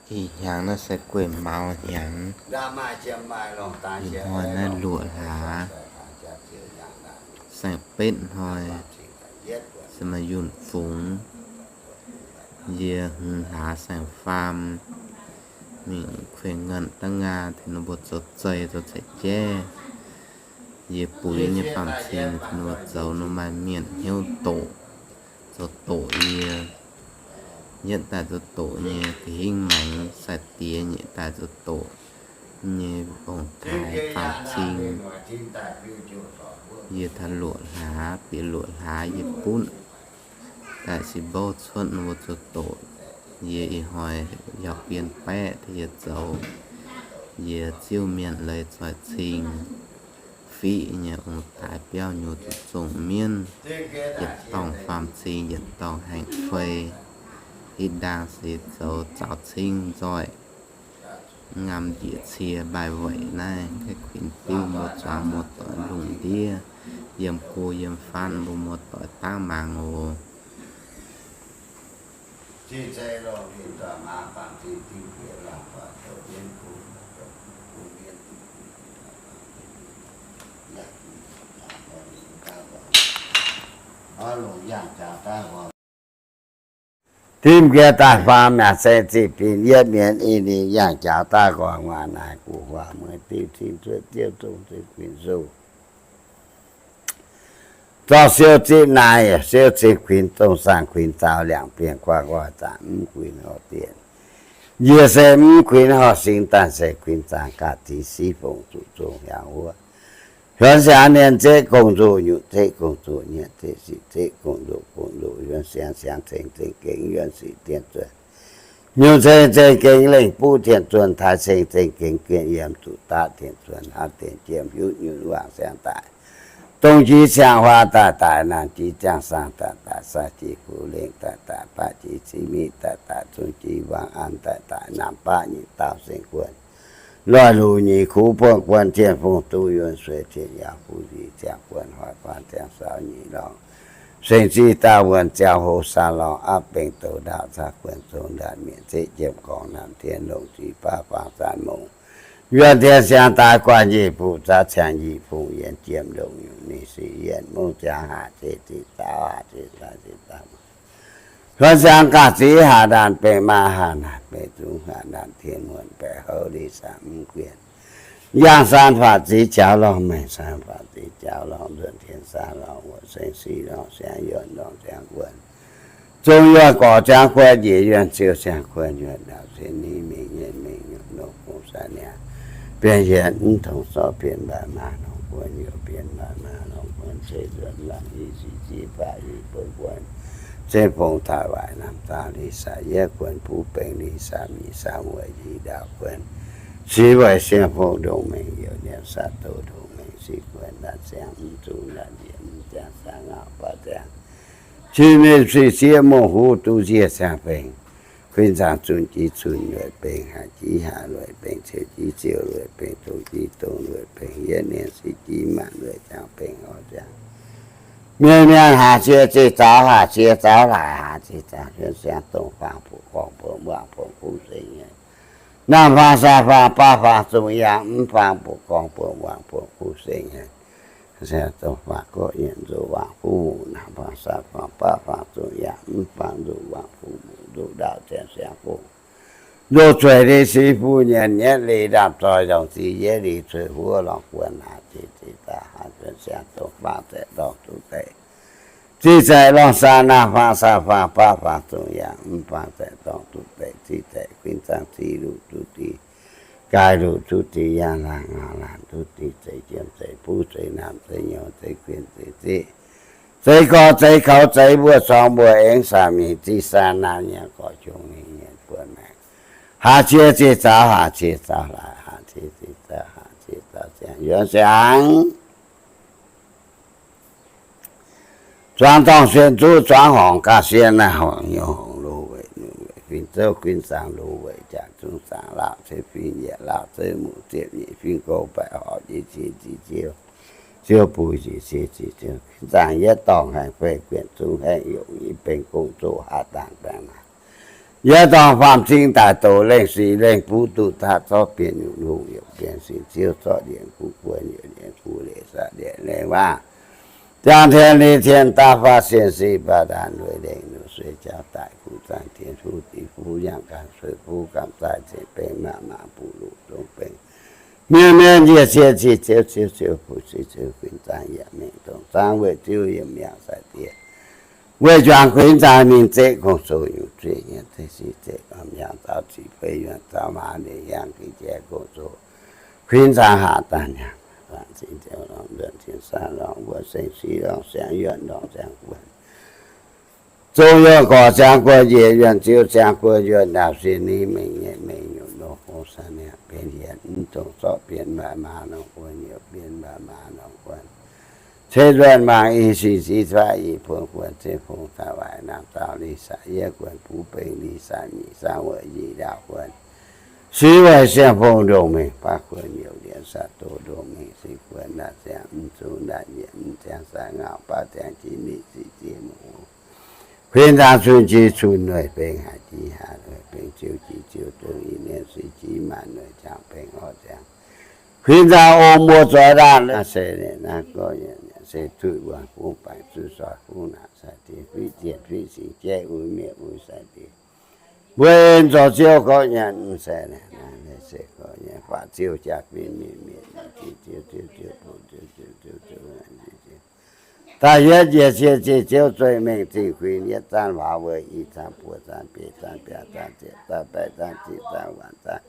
Ih hnyangx naaiv se gueiv maux hnyangx. Ih hnoi naaiv luoqc hlaax, saeng-betv hnoi, se maaih yunh fungx. Yie hmz hlaax saeng-faam mingh kuinx nganh daav ngaa tengx ninh mbuo zoux zeih zoux ceix jaiv. Yie buix nyei faam-cing tengx ninh mbuo zoux, ninh maaih mienh hnyouv doqc, zoux doqc yie. Yietv daaih zoux doqc nyei ga'hingv maengx sai-diex, nyeic daaih zoux doqc nyei ong-taaix faam-cing. Yie taux luoqc hlaax, bieqc luoqc hlaax yie bunv daaih sin mbouv cuotv ninh mbuo zoux doqc. Yie ih hnoi yaac bien baeqv tengx yie zoux. Yie ziouv mienh leiz zoih cing, fiqv nyei ong-taaix biauv nyei zuqc zongh mienv, yietc dorngh faam-cing, yietc dorngh haengh fei. Ih ndaang se zoux zaux cing nzoih, ngamv njiec cie mbaih weic naaiv, kuinx diuv muoz-zuangx muoz-doic lungh ndiev, yiem go yiem fatv mbuo muoz-doic dangv mangc oc. Dimv nqiex daaih faam mi'aqv, se ziqc binc yietv mienz i ninh yangh jaux daaih nqoi nguaaic naaic gu'huaac mueiz diuh cin cuotv diuh dongh cin kuinx suh. Zorqv siou zipv naaic, siou cin kuinx dongh saang kuinx zaux liangc bienh guaax nqoi zaangc mv kuinx horh dienh. Yie se mv kuinx horh singx daaih se kuinx zaangc ga'zix siv fongc zuqc zong hiaangx wuov. Hiuonx siangx mienh zeqv gong-nzoh, nyutc zeqv gong-nzoh, nyietv zeqv sic zeqv gong-nzoh, gong-nzoh hiuonx siangx, siangx ceng zeng gengh hiuonx sic dien zuonx. Nyungc ceng zeng gengh lengh buv tien zuonx, taaix ceng zeng gengh gien yiem zuqc daqv tien zuonx, hnamv dien jiem hiuv nyunc wangc siangx daic. Dongh jiex siang-huaax daaih daic, naanc jiex ziangh saang daaih daic, saah jiex kuv lengh daaih daic, baqv jiex cin miv daaih daic, zungv jiex wangc an daaih daic, naamh baqv nyei daauh seng guon, loih luc nyei kuv buonv guon, tien fungx duqv yuonx sueix, tien yaauc fuqv nzic ziangh guon, hoic guan ziangh saaux nyei lorngh, seng ziqv daauh wuonh ziangh hoc saah lorngh, apv bengx douz ndaauv caqv guon zong ndaatv mienh zeqv jiem gorngv naamh tien longc ziqc baav faang zaanc mongh, yuonh tien siangx daaix guanh njiec fuqv zaav ciangx njiec fungx yienh jiem ndongc nyungc ninh sic yienh mungv ziangx haac cie ziqc zaux haac cie zaaix ziqc zaux. Huon siangx ga'zix haac ndaanc bengh maa haac ndaanc bengh zungv haac ndaanc tien muonc baeqc houv li saah mv guienh. Yangh saan faatv ziqc jaux lorngh, maengc saan faatv ziqc jaux lorngh, nzuonx tien saan lorngh, wuoqc seng sic lorngh, siangx yuonh lorngh, siangx guon, zong yuonh gorx ziangx guon, njiec yuonh siou siangx guon, yuonh ndaauv cien ni mingh nyienh mingh nyuoqc nongh gong sai niaa, bienh yienx mv tongx sorv bienh mbaih maa lorngh guon, youh bienh mbaih maa lorngh guon, ceix nzuonx lamh i sic ziqc baac i bun guon, ceng fongx taaih waaic lamh zaah li saah yiev guon, buv bengx li saah mic saah mueic njiec ndaauv guon, sic weic siang fongx ndongc mengh youh nienv saah doz ndongc mengh sic guon, laatc siang mv zungv laatc njiec mv ziangx saah ngauh baac ziangx, cin mienh sic sieqv mongh huv duqv nziec siang fengx, kuinx zaangc zunh jiv zunh lueic bengx, haac jiv haac lueic bengx, ciouv jiv ciouv lueic bengx, dongh jiv dongh lueic bengx, yietv nienv sic jiv maanc lueic ziangx bengx orv ziangx. Mienh mienh haac cie ziqc zaux, haac cie zaux laaic, haac cie zaux hiuv siangx dongh faang buoqc gorngv buoqc muangx buoqc kuv seng nyei. Naamh faang, sai faang, baav faang, zungh yangh mv faang buoqc gorngv buoqc muangx buoqc kuv seng nyei. Siang dongh faang gorqv yietc nzuqc wangc fuqv muqc, naamh faang, sai faang, baav faang, zungh yangh mv faang nzuqc wangc fuqv muqc, nzuqc ndaauv ziangx siangx fongx, nzuqc zueic li siqv fuqv nyienz, nyietv li ndaamv-zoih ndongc zic, yietv li cueiv huov lorngh guon, haac cie ziqc zaux, haac zuonx siang dongh faang zaeqc dorngh duqv deic, ziqc zaeqc lorngh saa, naamh faang, sai faang, baav faang, zungh yangh mv faang zaeqc dorngh duqv deic, ziqc zaeqc kuinx zaangc ziqv luqc duqv diqc, gaix luqc duqv diqc, yaangh laangc ngauh laangc duqv diqc, zeix jiem zeix buv zeix naamh zeix nyouz zeix kuinx zeix ziqv, zeix gorx zeix koux zeix mbuo corng mbuo aengx saah mingh ziqc saah naanh nyienx gorx qongx ninh nyienx buonc maengx. Haac cie ziqc zaux, haac cie zaux laaic, haac cie ziqc zaux, haac cie zaux ziangx yuonx siangx. Zuangx dorngh sien zuqv zuangx horngc ga'sie naaiv horngc nyouz horngc lo weic nunc weic fin zouv kuinx zaangc lo weic jaax zungv zaangc laauh ceix fin yietc laauh zouv muqc ziepc nyeic fin gouv baeqc horpc jiex cin ziqc ziouv, ziouv buix njiec cie ziqc ziouv kuinx zaangc yietv dorngh haengh fei guenc zungv haengh yongc nyei bengx gong zoqc haav dangh baengh naaic. Yie dorngc faam-cing daaih doqc lengh sic lengh bung duqv daaih zorqv bienh nyutc hungh youc bienh singx ziouv zorqv ndienx kuv guon youc ndienx kuv leiz saah ndienx lengh waac. Jangx tien liz tien daav faah sienh sic baac ndaanx lueiz lengh nuqv sueih jauv daic kuv zaangc tien fuv div fuv yangh ganh sueih fuv gamh zaih zengc beng maaih maaih buv luqc zong beng mienh mienh njiec cie zic ziouv ziouv ziouv fuqv sic ziouv kuinx zaangc yaac mengh dongh zaangc weic ziouv yiem yangh sai diex. Weic juangc kuinx zaangc mingh zeqv gong-zoh nyungc zuiz nyanc zeqv sic zeqv gormx yangh zaux ziqc fei yuonh zaux maaz liuz yangh gix jai gong-zoh kuinx zaangc haac daaih nyanc. Laangz zingh ziouv lorngh nzuonx zingh saah lorngh wuov seng sic lorngh siangx yuonh lorngh siangx guon, zong yuonh gorx siangx guon njiec yuonh ziouv siangx guon yuonh ndaauv sienh ninh mengh nyeic mengh nyungc nor hong saah niaa benx yienx mv dongh zorqv bienh maaih maaz longc guon youc bienh maaih maaz longc guon ceix nzuonx mangc i sic sic faah i buonv guon ceix fongc daaih waaic naamh zaux li saah yie guon buv bengx li saah nyic saah weic nyic ndaauv guon sic weic sienh fongc ndongc mengh baav guon youc lienx saah doz ndongc mengh sic guon naaic ziangx mv zungv naaic nyiec mv ziangx sai ngauh baav ziangx jiex nic sic jiex muoz kuinx zaangc cun jiex cun nueic bengx haaix jiex haaix nueic bengx ziouv jiex ziouv dongh i nienv sic jiex maaih nueic qangx bengx orv ziangx kuinx zaangc ong muoz zoix ndaanh naaiv se naaiv gorx se duqv wuonh fungx baengc zuqc soix fungx naanc sai diex fiqv zienh fiqv singx jaiv uix mietc uix sai diex mbuo en zoux ziouv gorqv nyanc mv se naaiv se gorqv nyanc faatv ziouv jaax fim mienh mienh ziouv ziouv ziouv ziouv bun ziouv ziouv ziouv ziouv daaih yietv njiec cie zic ziouv zueih mengh zingh kuinx yietv zaanv huaax weic i zaanv buoz zaanv bieiv zaanv biaav zaanv ziepc zaanv baeqv zaanv ziqc zaanv waanc zaanv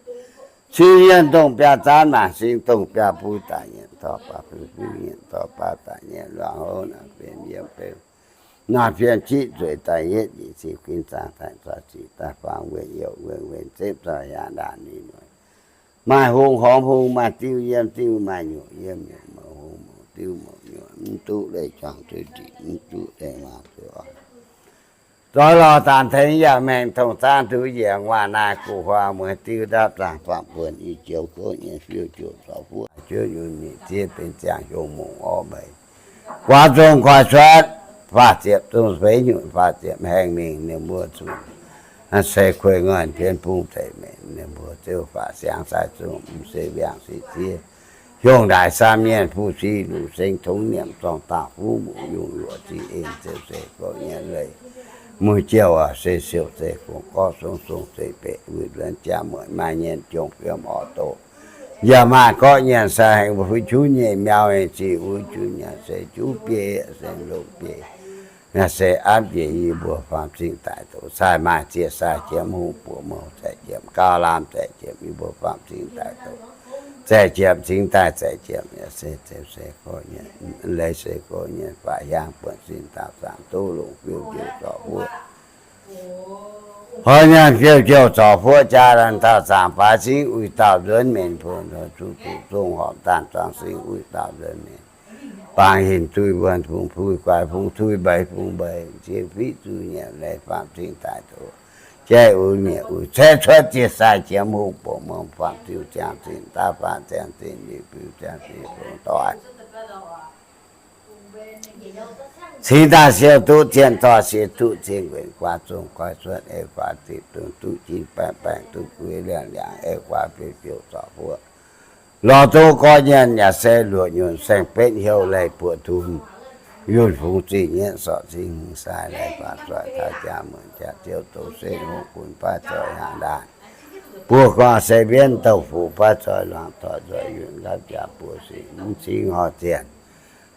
cin yienh dongh biaav zaanv maac sing dongh biaav buv daaih nyienc torv baav fiuv fiuv nyienc torv baav daaih nyienc luangc hov naaic fiem yiem beu naaic fiem jiqv zueiz daaih yietv njiec cing kuinx zaangc daaih zorc ziqc daaih faang weic youc weic wen zepv zorc hiaangx ndaanc ninh noic maaih hungh horngz hungh, maaih diuv yiem diuv, maaih nyuoqc yiem nyuoqc, mouz hungh mouz diuv mouz nyuoqc, mv duqv leih juangc zuiz ndieqc, mv duqv leih maaz zuiz orn. Zoix lorz daanh tengx yaac maengc tongx zaanv nduqc njiec waac naaic guv huaang mueiz diuv ndapv zaangc faam buonc i joux gox nyei fiuv jouh zorc fuqv juov nyunc nyeic ziev benx ziangh hiuv mungc orv mbeix guaax zong koiv cuotv faah ziepc zong feix nyunc faah ziepc haengh mingh ninh mbuo zuqc se kuei ngoic pien bung zeic mengh ninh mbuo ziouv faah siangx sai zungh mv se wiangh sic ziev hiuv ndaix saam mienh fu-si luc seng tongx nyiemc zorng dangh fuv muqc yungh luoqc zingh en ziouc se gorqv nyanc leiz muic jouh se siouc se gong gorqv song song se beqc wuic nzuonx jaa mueic maaih nyienz jongx fiem orqc doqc yaac maaih gorqv nyanc sai hengx mbuo fu juv nyeic miaux hengx ziqc wuov juv nyanc se juv biei se longc biei naaiv se apv njiec yie mbuo faam-cing daic doqc sai maaih zieqc sai jiemx hungh buoqc mouh zaeqc jiemx gauh lamh zaeqc jiemx yie mbuo faam-cing daic doqc zaeqc jiemx cingx daaih zaeqc jiemx yaac se zeiv se gorqv nyanc leiz se gorqv nyanc faah hiaangx buonc sin daauh zaangc duqv longc fiuv jouh zorc fuoqv Hoi nyanc fiuv jouh zorc fuoqv jaa laanh dauh zaangc baaix cingv uix dauh nzuonx menx bun zuqc zuqc zong horpc daanh zuangx singx uix dauh nzuonx menx bangc hinc duih wuonh fungx puix guaix fungx tuix mbeix fungx mbeix cingv fiqv zuqc nyanc leiz faam-cing daaih doqc jaiv uix mietc uix caeqv cuotv ziex sai jiemx hungh buoqc mouh faam-ziuh ziangh zinh daav faanv ziangh zinh liuz fiuv ziangh zinh fungx doic Cingx daaih siou duqv zien zoih sie duqv zien nquenc guaax zong koiv cuotv ei guaax zipc dungz duqv jin baengh baengh duqv guix liangx liangx ei guaax fiuv jouh zorc fuoqv lorz duqv gorqv nyanc yaac se luoqc nyunc saeng-betv heuc leiz buoqc tun yunh fungx zingh nyietv sorc cingx hmz sai leiz faatv zoih taux jaa muonc jaa ziouv doz se hungh gunx baav zoih hnaangx ndaanh buo guangc se mbienv douh fuqv baav zoih luangc torc nzoih yunh nqapv jaa buo singx mv cingx horh zienh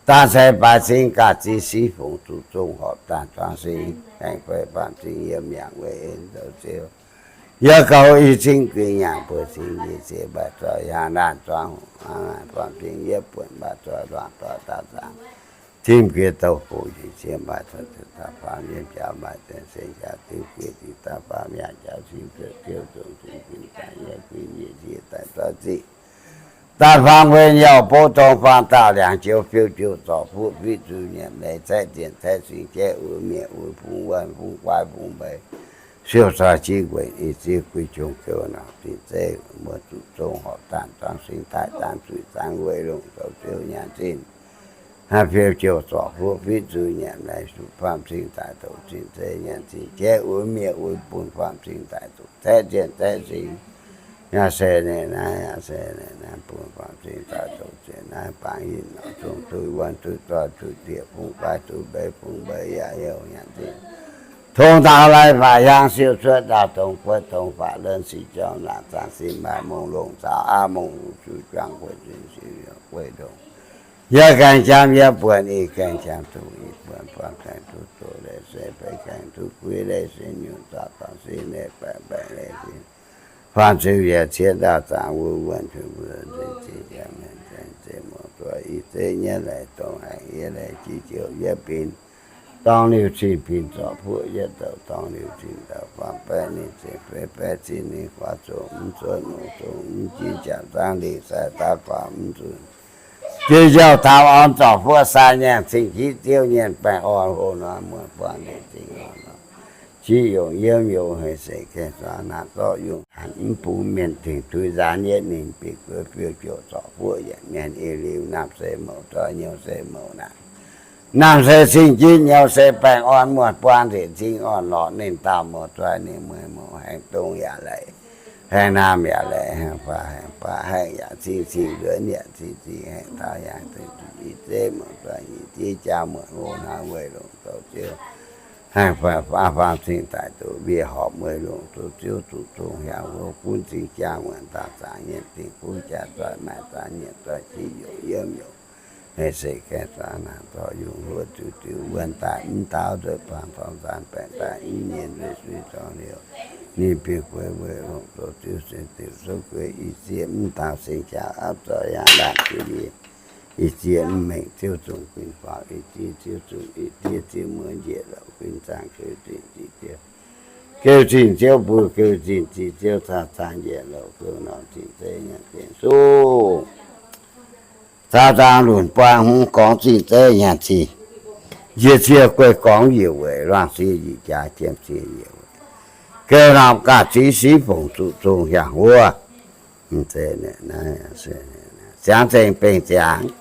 daaih se baaix cingx gaax ziqv siv fungx zuqc zong horpc daanh zuangx singx haengx fei faam cingx yiem yangh weic en zoux ziouv yie goux i cingx guix nyaangc buo singx njiec ziex mbaaih zoih hnaangx ndaanh zuangx hnaangx faam cingx yietv buonc mbaaih zoih luangc doix daauh zaangc tim guiex douh fuqv njiec ziex mbaaih zoih ziepc daaih faam yiem jaax mbaaih zienh seng jaax tim guiex ziepc daaih faam yangh jaax cingx ziouc ziouv zong cingx guix daaih yietv guix njiec ziex daaih zoih ziqc daaih faam wen youh bov dong faam daauh liangx joux fiuv jouh zorc fuqv fiqv zuqc nyiemc leiz caeqv zienh caeqv singx jaiv uix mietc uix fungx wuonh fungx guaaix fungx mbeix siou soi jiv nquenc i ziex guix jong kouv nauc zinh zeiv muoz zuqc zong horpc daanh zuangx singx daaih zaangc zuiz zaangc weic longc zoux ziouv nyanc zinh Hnangv fiou jouh zorc fuqv fitv zuiz nyanc, laih zuqc faam cing daic doqc cing zeiv nyanc, cing jaiv uix miev uix bun faam cing daic doqc caeqv zienh caeqv cing. Yaac se ninh naaiv, yaac se ninh naaiv, bun faam cing daic doqc zienh naaiv, bangc yinh norqc zong tuix wuonh tuix doix tuix dieqc fungx faix tuix mbeix fungx mbeix yaac heuc nyanc zinh. Tong daaux lai faatv hiaang siou cuotv ndaauh dongh guoqv dongh faatv lorn sic jorm laangc zaangc sin maaih mungh longc zaux aav mungh zuqc juangc gueiv zinh siou yaac gueiv ndongc. Yie gaengh qam yie buonc, ih gaengh qam duqv ih buonc, buonc gaengh duqv doz leiz se, beiv gaengh duqv guiv leiz se, nyungc zaux dorngc sin leiz baeqc baeqc leiz sin, faam ziu yie ciev ndaauv zaangc wuov wuonh cuotv mbuo nzengc zinh ziangh mienh zaengc zeiv muoz-doic, ih zeiv nyei leiz dongh haengh yie leiz jiex jouh yie bin dorng liuz cing bin zorc fuqv yie douc dorng liuz cing douc faam baeqv ninh zengc feix baeqv cin ninh guaax zong mv zuonx nongc zong mv jiex jaax zaangv lingh sai daav guaax mv nzunc. Jiex jouh taux orn zorc fuqv sai nyaangh cing jiv ziouv nyienh baengh orn hlo nor muoz buangh nzengc zingh orn nor, jiv yongc yiem yongc hec sec gaengh zuangx naaic zorqv yungh hanc mv bungx mienh dingc tuix nzaanx yietv ninh bieqc gueix fiou jouh zorc fuqv yietc mienh ih liuz naamh se mouc doix nyouz se mouc naaic. Naamh se cing jiv nyouz se baengh orn muoz buangh nzengc zingh orn lorqc ninh dauh mouc doix ninh mueiz mouc haengx dongh yaac leiz, haengx naamh yaac leiz, haengx faaux haengx baav haengx yaac cing cing nzuonx yaac cing cing haengx taux yaac cing cing ih zeiv mouc doix ih jiv jaa muoc hlo hnangv weic longc zoux ziouv. Haengh faix faam cing daic doqc wiev horpc weic longc zoux ziouv zuqc zong hiaangx wuov gunv cing jaa muoc dauh zaangc nyienc dingc fuqv jaa zoih maaih zaangc nyienc zoih jiv yongc yiem yongc hec sec gaengh zuangx naaic zorqv yungh hluo ziux ziux wuonh daaih mv taux nzueic baamh torngv nzaanx baengc daaih mv nyien nzueic sui zorngx liouc. Ninh bieqc gueix weic longc zoux ziouv se diuc souv gueix ih zieqv mv taux seng jaa apv zoih yangh laanh jienv yie. Ih zieqv mv mengh ziouv zungh guin faaux ih zieqv ziouv zungh ih zieqv ziouv muoz njiec louc guin zaangc geu zinh zieqv ziouv, geu zinh ziouv bun geu zinh zieqv ziouv caa zaangc njiec louc geu norm zinh zeiv nyanc zinh suv. Caa zaangc lunc buang hmz gorngv zinh zeiv nyanc zinh, njiec cie gueiv gorngv yietc weic luangh sie yietc jaax jiem cie yietc weic, geu norm gaax ziv siv fongc zuqc zong hiaangx wuov. Ziangx zengc bengh ziangx,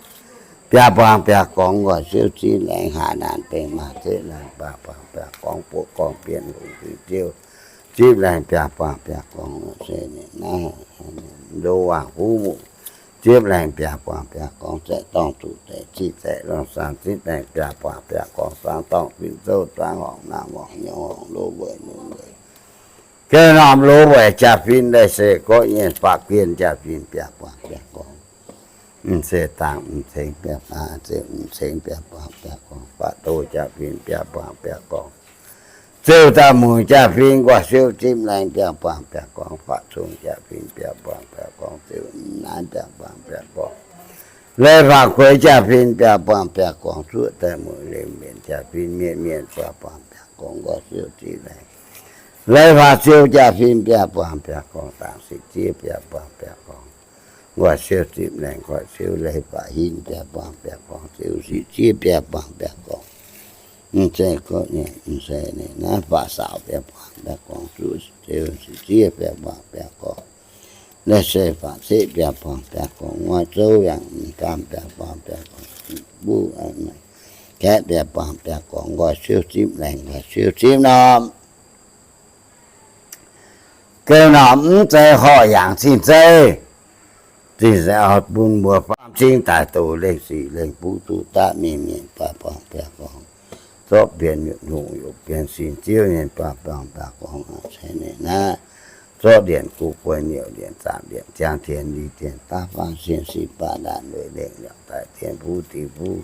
biaa buangh biaa gorngv nqoi siouv zipv laengz haaix naanc bengh maah zeqv laengz biaa buangh biaa gorngv buoqv gorngv bienh longc zuiz ziouv zipv laengz biaa buangh biaa gorngv se naaiv ndo waangc huv muqv zipv laengz biaa buangh biaa gorngv zaeqc dorngh zuqc zaeqc ziqv zaeqc lorngh saang zipv laengz biaa buangh biaa gorngv saang dorngh fin zouv zaangv horngc naamh horngc nyouz horngc lo weic nunc weic geh norm lo weic jaa-fin leiz se gorqv nyienh faatv guien jaa-fin biaa buangh biaa gorngv. Mv se dangh mv cengx biaa buangh, ziouc mv cengx biaa buangh biaa gorngv, faatv do jaa-fin biaa buangh biaa gorngv, ziouc daaih mueic jaa-fin nquaah siouv zipv laengz biaa buangh biaa gorngv, faatv cong jaa-fin biaa buangh biaa gorngv, ziouc mv naaiv biaa buangh biaa gorngv, leiz faatv kueix jaa-fin biaa buangh biaa gorngv, zuoqv daaih mueic liemh mbienc jaa-fin mienh mienh biaa buangh biaa gorngv nquaah siouv zipv laengz, leiz faatv siou jaa-fin biaa buangh biaa gorngv, dangc sic ziev biaa buangh biaa gorngv, nquaah siouv zipv laengz nquaah siouv, leiz faatv hinv biaa buangh biaa gorngv, ziouc sic ziev biaa buangh biaa gorngv. Mv zeiz gorqv nyienh, mv zeiz ninh naaiv faatv saaux biaa buangh biaa gorngv, zuqv ziouc sic ziev biaa buangh biaa gorngv, leiz se faatv zeqv biaa buangh biaa gorngv, nqoi zouv yangh mv gaamv biaa buangh biaa gorngv, buv kaeqv biaa buangh biaa gorngv, nquaah siouv zipv laengz nquaah siouv zipv norm geu norm mv zeiz horqc yangc cing zeiv. Zinh se bun mbuo faam cing daaih doqc lengh sic lengh buv duqv daav mienh mienh biaa buangh biaa gorngv, zorqv bien nyutc hungh yoc bien sin ziouv nyei biaa buangh biaa gorngv, se ninh naaiv zorqv ndienc guv guei niouc ndienc zaamc ndienc ziangh tien li tien daav faanv sien si baav ndaanc weic lengh liangc daaih tien fuv ding fuv,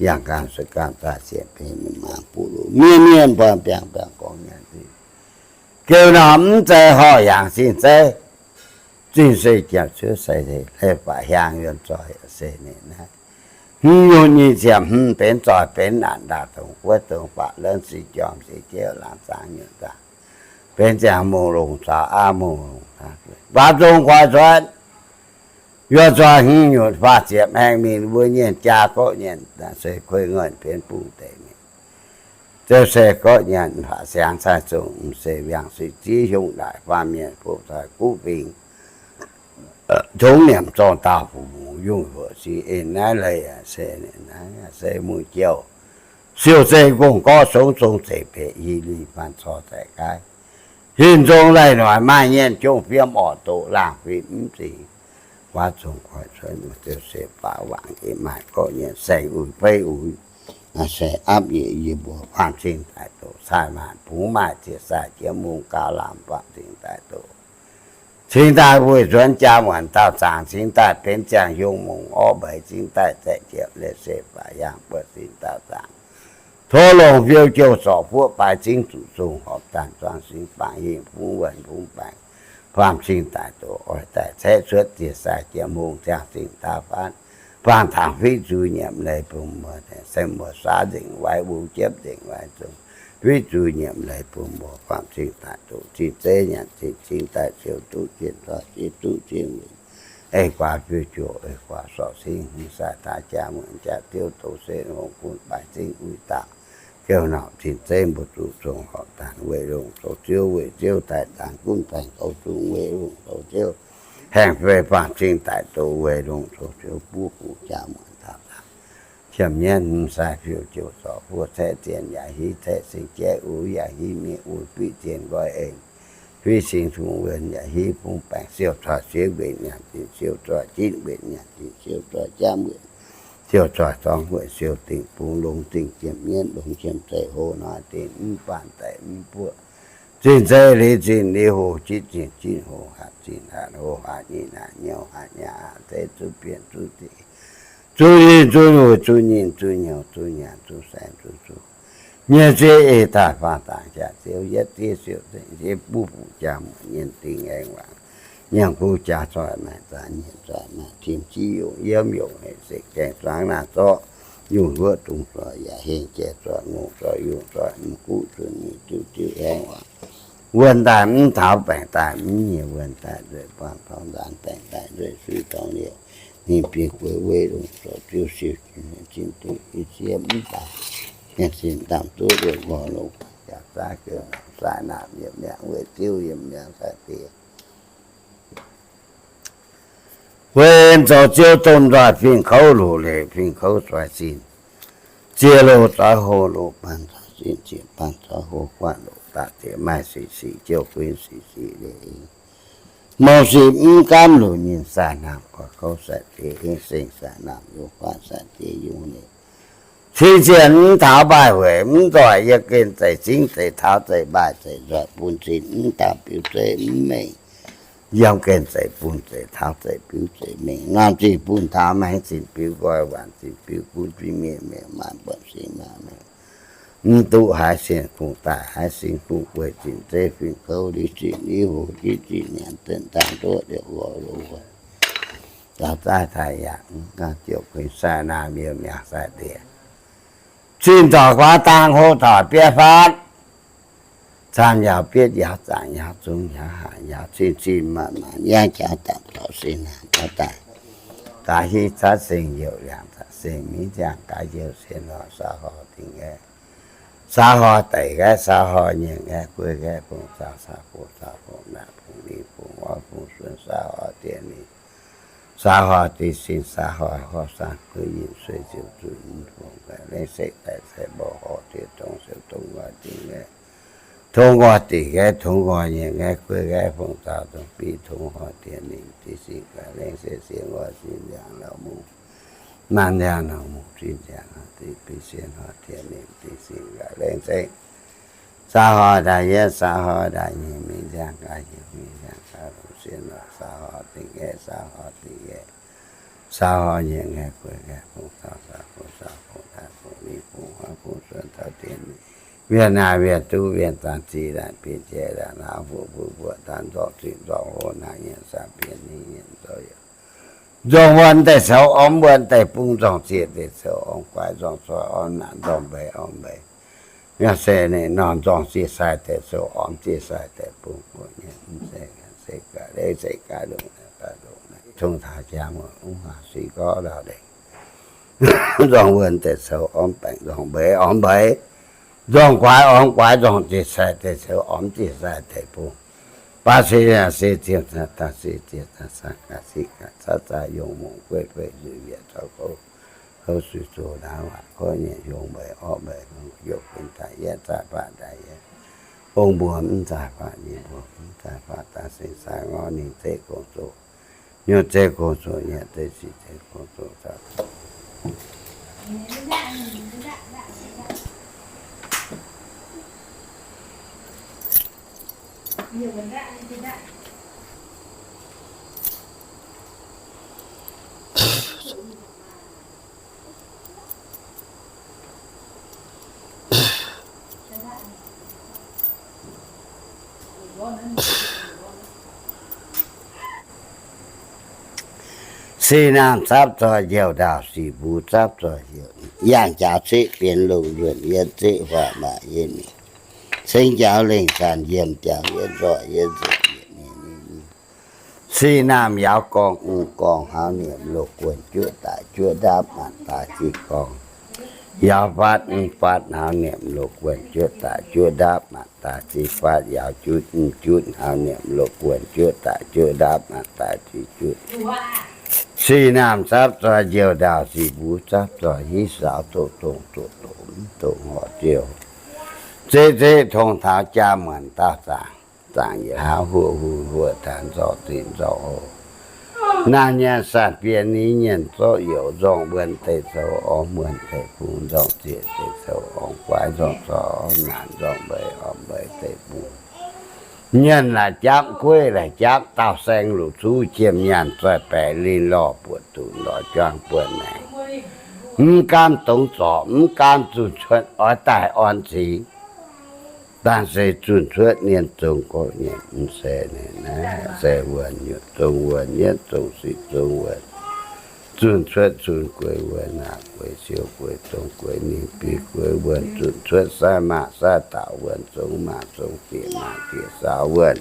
yangh gaanv se gaanv daaih sienx peix mienh maanc buv loz mienh mienh buangh biaa gorngv nyanc zinh. Geu norm mv zeiz horqc yangc cing zeiv. Zinh se jaax cuotv sai leiz faatv hiaang yuonh zoih se ninh naaiv. Hmz nyutc nyic ziepc hmz benx zoih benx naanc ndaangc dongh guoqv dongh faatv lorn sic jorm sic jeiv laangz zaangc nyutc zaangc benx ziangh mungh longc caux aav mungh longc, baav zong guaix cuotv. Yuonh zoih hmz nyutc faah ziepc maengx mingh mbuo nyienh jaa gorqv nyienh se kuei ngonh bienx bungx deix mingh. Ziouc se gorqv nyienh faatv siangx cai zongh, mv se wiangx sic ziev hiong ndaaic faam mienh bopv taaih guv fingx, Tongx nyiemc zorng dauh fu mungz yungh hluoqc si en naaiv leiz se naaiv se mueiz jouh. Siou zei gong gorqv songx zong zeic bieqc i li fan cor zaic gaaiv. Hin zong laih noic maaih nyienh jongh fiem orqc doqc laangh fim mv zingx. Guaav zong koiv cuotv muoz-ziouv se baav wangc gec maaih gorqv nyienh saeng uix feiv uix. Se apv yie yie mbuo faam cing daaih doqc cai maanc bungx maaih ziec sai jiem mungz gauh lamh faam cing daaih doqc. Cingx daaih weih nzuonx jaa muonc dauh zaangc, cingx daaih benx ziangh hiuang mungz orv mbeix, cingx daaih zaeqv jiepv leiz se faaux yaangh buoqv sin dauh zaangc. Tov longc fiou jouh zorc fuoqv baaix zingv zuqc zong horpc daanh zuangx singx baangc hingh fungx wuonh fungx baengc, faam cing daaih doqc oix daaih caeqv cuotv ziec sai jiem mungz ziangh zingh daav fatv, faang tangx fiqv zuiz nyiemc leiz bun mbuo, se muoz-saav nzengc waaiv, wuov jiepv nzengc waaiv zong, fiqv zuiz nyiemc leiz bun mbuo, faam cing daaih doqc cing zeiv nyanc cing cing daaih siou duqv cien zoih, siou duqv cien wuic, ei guaax fiou jouh, ei guaax sorc singv hmz sai taaix jaa muonc jaa ziouv doqc se hngongx gunv baaix zingv uix dauh, ziouv norqc cing zeiv mbuo zuqc zong horpc daanh weih longc zoux ziouv, weih ziouv daaih dangx gunv baengh goux zungh weih longc zoux ziouv, haengh fei faam cing daaih doqc weih longc zoux ziouv buov fuqv jaa muonc dauh zaangc. Qiemx mienv hmz sai fiou jouh zorc fuoqv caeqv zienh yaac hiv caeqv singx jaiv uix yaac hiv mienh uix fiqv zienh nqoi eix, fiqv singx fungx wuonh yaac hiv fungx baengc siou coic siev mbenc nyanc zingc siou coic jitv mbenc nyanc zingc siou coic jaav mbenc siou coic zorngx weic siou dingc bungx longx dingc qiemx mienv longx qiemx zeiv hlo noic dingc mv faanh daic mv buoqv. Zinh zeiv liuz zinh liuz hoc jitv zinh jitv hoc hatc zinh hatc hoc hatc nyinh hatc nyouz hatc nyaah hatc zeiv zuqv bienh zuqv ziqc zuqv yinh zuqv wuic zuqv nyinh zuqv nyouz zuqv nyaah zuqv saeng zuqv zuqc nyei ziev ei daaih faang dangx jaax ziouv yietv ziev siou zengc ziev buov fuqv jaa muonc nyienh dingc aengx wangc nyiemc kuv jaax zoih maaih zaanx nyienh zoih maaih tim jiv yungh yiem yungh hec sekv gaengh zuangx naaiv zorqv yungh luoqv dungz zoih yaac hengx jai zoih ngongh zoih yungh zoih mv guqv zuqc nyei diuv diuv aengx wangc wuonh daaih mv taux baengc daaih mv nyei wuonh daaih nzueih buangh torngx nzaanx baengc daaih nzueih suiv dorngx liouh ninh biei gueix weiv longc zoux ziouv siou zinh duqv i siev mv baac mienh sin dangh duqv luoqc ngorc longc jaax zaav geu sai naamh yiem mi'aqv weic ziouv yiem mi'aqv sai diex. Weic en zoux ziouv domh nzoih fingx kouv loz leic fingx kouv zoih zinh, ziex loz zoih hlo loz baan zoih zinh, ziex baan zoih hlo guanh loz daaih ziex maaih sic sic jouv guin sic sic leiz. Mouc sic mv gaamv loz nyinh sai naamh goix kouv sai diex, seng sai naamh yungz faatv sai diex yungz leiz. Cing zienh mv taux mbaaih hueic mv nzoih, yiem gen zeic cingv zeic taux zeic mbaaih zeic nzoih bun cin mv dauh biux zeiv mv mengh. Yiem gen zeic bun zeic taux zeic biux zeic mengh, norm zinh bun taux maengx zinh biux nqoi, waanc zinh biux gunv biux mienh mengh, maanc buonc singx maanc mengh. Mv duqv haaix sienh kungx daaih, haaix singx kungx gueic, zinh zeiv fingx kouv, liuz zinh liuz hoc, jiv zinh nyanc, zinh dangh ndoqv liouc lorz loz, zaux zaaih taaih yaac mv gaengh ziouc kuinx sai naamh yiem mi'aqv sai diex. Zinh doic guaax dang hlo doic bietv fatv, camv yaauc bietv yaauc zaangc yaauc zungx yaauc haac yaauc cin cin maanc maanc yangh jaax dapc taux sin naanc jaax daaih, gaax hiv caatv seng youc liangc zaqc seng miv ziangh gaax youc sien lorz saau horh dingc nqaeqv, saau horh daic nqaeqv, saau horh nyiec nqaeqv, guei nqaeqv, fongc saau, saau fongc, saau fongc naanc, fongc lingh, fongc orv, fongc suonx, saau horh diex lingh, saau horh diex sin, saau horh horh saang, guei yinh, suei ziouc zuqc, fongc gaax lengv sekv daic cai mborqv horh diex tongx, siou tongx nqoi dingc nqaeqv, tongx nqoi dingc nqaeqv, tongx nqoi nyiec nqaeqv, guei nqaeqv, fongc saau dongh biv, tongx horh diex lingh, diex sin gaax lengv sekv, sienx nqoi sin nziangx lauh mungz, naanc nziangx lauh mungz sin nziangx, diex biv sien horh diex lingh, diex sin gaax lengv sekv. Saau horh ndaaih yietv, saau horh ndaaih nyeic, miv nziangx gaax heuc, miv nziangx gaax longc sien lorz saau horh dingc nqaeqv, saau horh dingc nqaeqv, saau horh nyiec nqaeqv, guei nqaeqv, fongc saau, saau fongc, saau fongc naanc, fongc lingh, fongc orv, fongc suonx taux diex mingh, wienh naaic wienh duqv, wienh zaangc ziqc laanh, bieqc jai laanh, hlauv fuqv fuqv buoqc daanh, nzorngc zingh nzorngc hlo, naaic nyienx saah bienx, ninh nyienx zoux youc, nzorngc wuonh deix coux ormv wuonh deix bung, nzorngc zieqc deix coux ormv guaix, nzorngc zoih ormv naanc, nzorngc mbeix ormv mbeix. Yaac se ninh nor nzorngc zieqc sai deix coux ormv zieqc sai deix bung, mbuo nyei mv zeiz gaax, se gaax leiz, se gaax ndongc naaic gaax ndongc naaic. Tong taux jaa muoc, mv haah sin gorqv ndau-ndeic, nzorngc wuonh deix coux ormv baengc, nzorngc mbeix ormv mbeix, nzorngc guaix ormv guaix, nzorngc zieqc sai deix coux ormv zieqc sai deix bung. Baav se se ziepc, da'sic ziepc, da'sang ga'sic ga'catv, zaaix yongh mongc gueiv feix nzuih mbiec caux gouv, houv suiv zoh ndaauv waac gorqv nyei hiong mbeix orqv mbeix hungh, youh benx daaih yietv, zaaix faatv daaih yietv, ong mbuo mv zaaix faatv, nyei mbuo mv zaaix faatv, daaih seng sai ngorv ninh zeiv gong zoqc, nyouz zeiv gong zoqc, nyanc zeiv sic zeiv gong zoqc, zaaix Sic naamh zapv zoih njiouv ndaauh, sic mbuo zapv zoih njiouv, yangh jaax ceqv bienx lungh yuonh, yiem zeqv huaac maac yiem mingh, ceng jaux lengh zanc yiem jaux yiem nzoih yiem nzuqc. Sic naamh yaauv gorngv, mv gorngv haaix nyiemc loz-guonh juoqv daic juoqv ndapv maanc daaih ziqc gorngv, yaauv fatv mv fatv haaix nyiemc loz-guonh juoqv daic juoqv ndapv maanc daaih ziqc fatv, yaauv jutv mv jutv haaix nyiemc loz-guonh juoqv daic juoqv ndapv maanc daaih ziqc jutv. Sic naamh zapv zoih njiouv ndaauh, sic mbuo zapv zoih hiv saaux, doqc dongh doqc doqc mv dongh horc ziouh, zeqv zeqv tong taux jaa muonc dauh zaangc, zaangc yietc hlauv huoqv huih huoqv taanx nzorqc zinh nzorqc hlo. Naamh nyanc saanh bienh ni nyienh zorqv youz, nzorng wuonh deic zoux orv muonh deic bung, nzorng zieqc deic zoux orv guaix, nzorng zoih orv naanc, nzorng mbeix orv mbeix deic bung. Nyienh laaix japv, gueiv laaix japv, dauh saeng luc zuv, jiem nyaanh zoih baeqc, linh lorh buoqc duqv lorz juang buonc maengc. Mv gaamv dongz zorc, mv gaamv zunh cuotv oix daaih orn cingx. Dangh se zunh cuotv mienh zong gorqv nyei, mv se naaiv se wuonh nyutc zong wuonh, nyietv zong sic zong wuonh. Zunh cuotv cun gueix wuonh, naaic gueix siou gueix zong gueix ninh biei gueix wuonh, zunh cuotv sai maah sai dauh wuonh, zong maah zong dieqc maah dieqc saaux wuonh.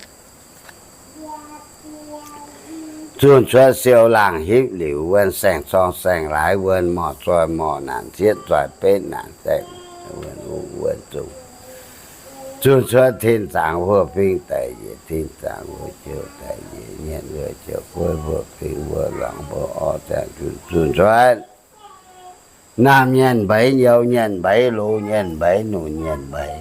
Zunh cuotv siou laangh hipv liuc wuonh, saeng-corng saeng-laaix wuonh, morc zoih morc naanc, cietv zoih betv naanc, saeng wuonh hungh wuonh zong. Zunh cuotv tin zaangc huoqv fing daic njiec, tin zaangc huoqv jouh daic njiec, nyienx huoqv jouh gueiv huoqv fing huoqv lorngx mbuo orv ziangh zunh, zunh cuotv. Naamh nyienc mbeix, nyouz nyienc mbeix, loz nyienc mbeix, nunc nyienc mbeix.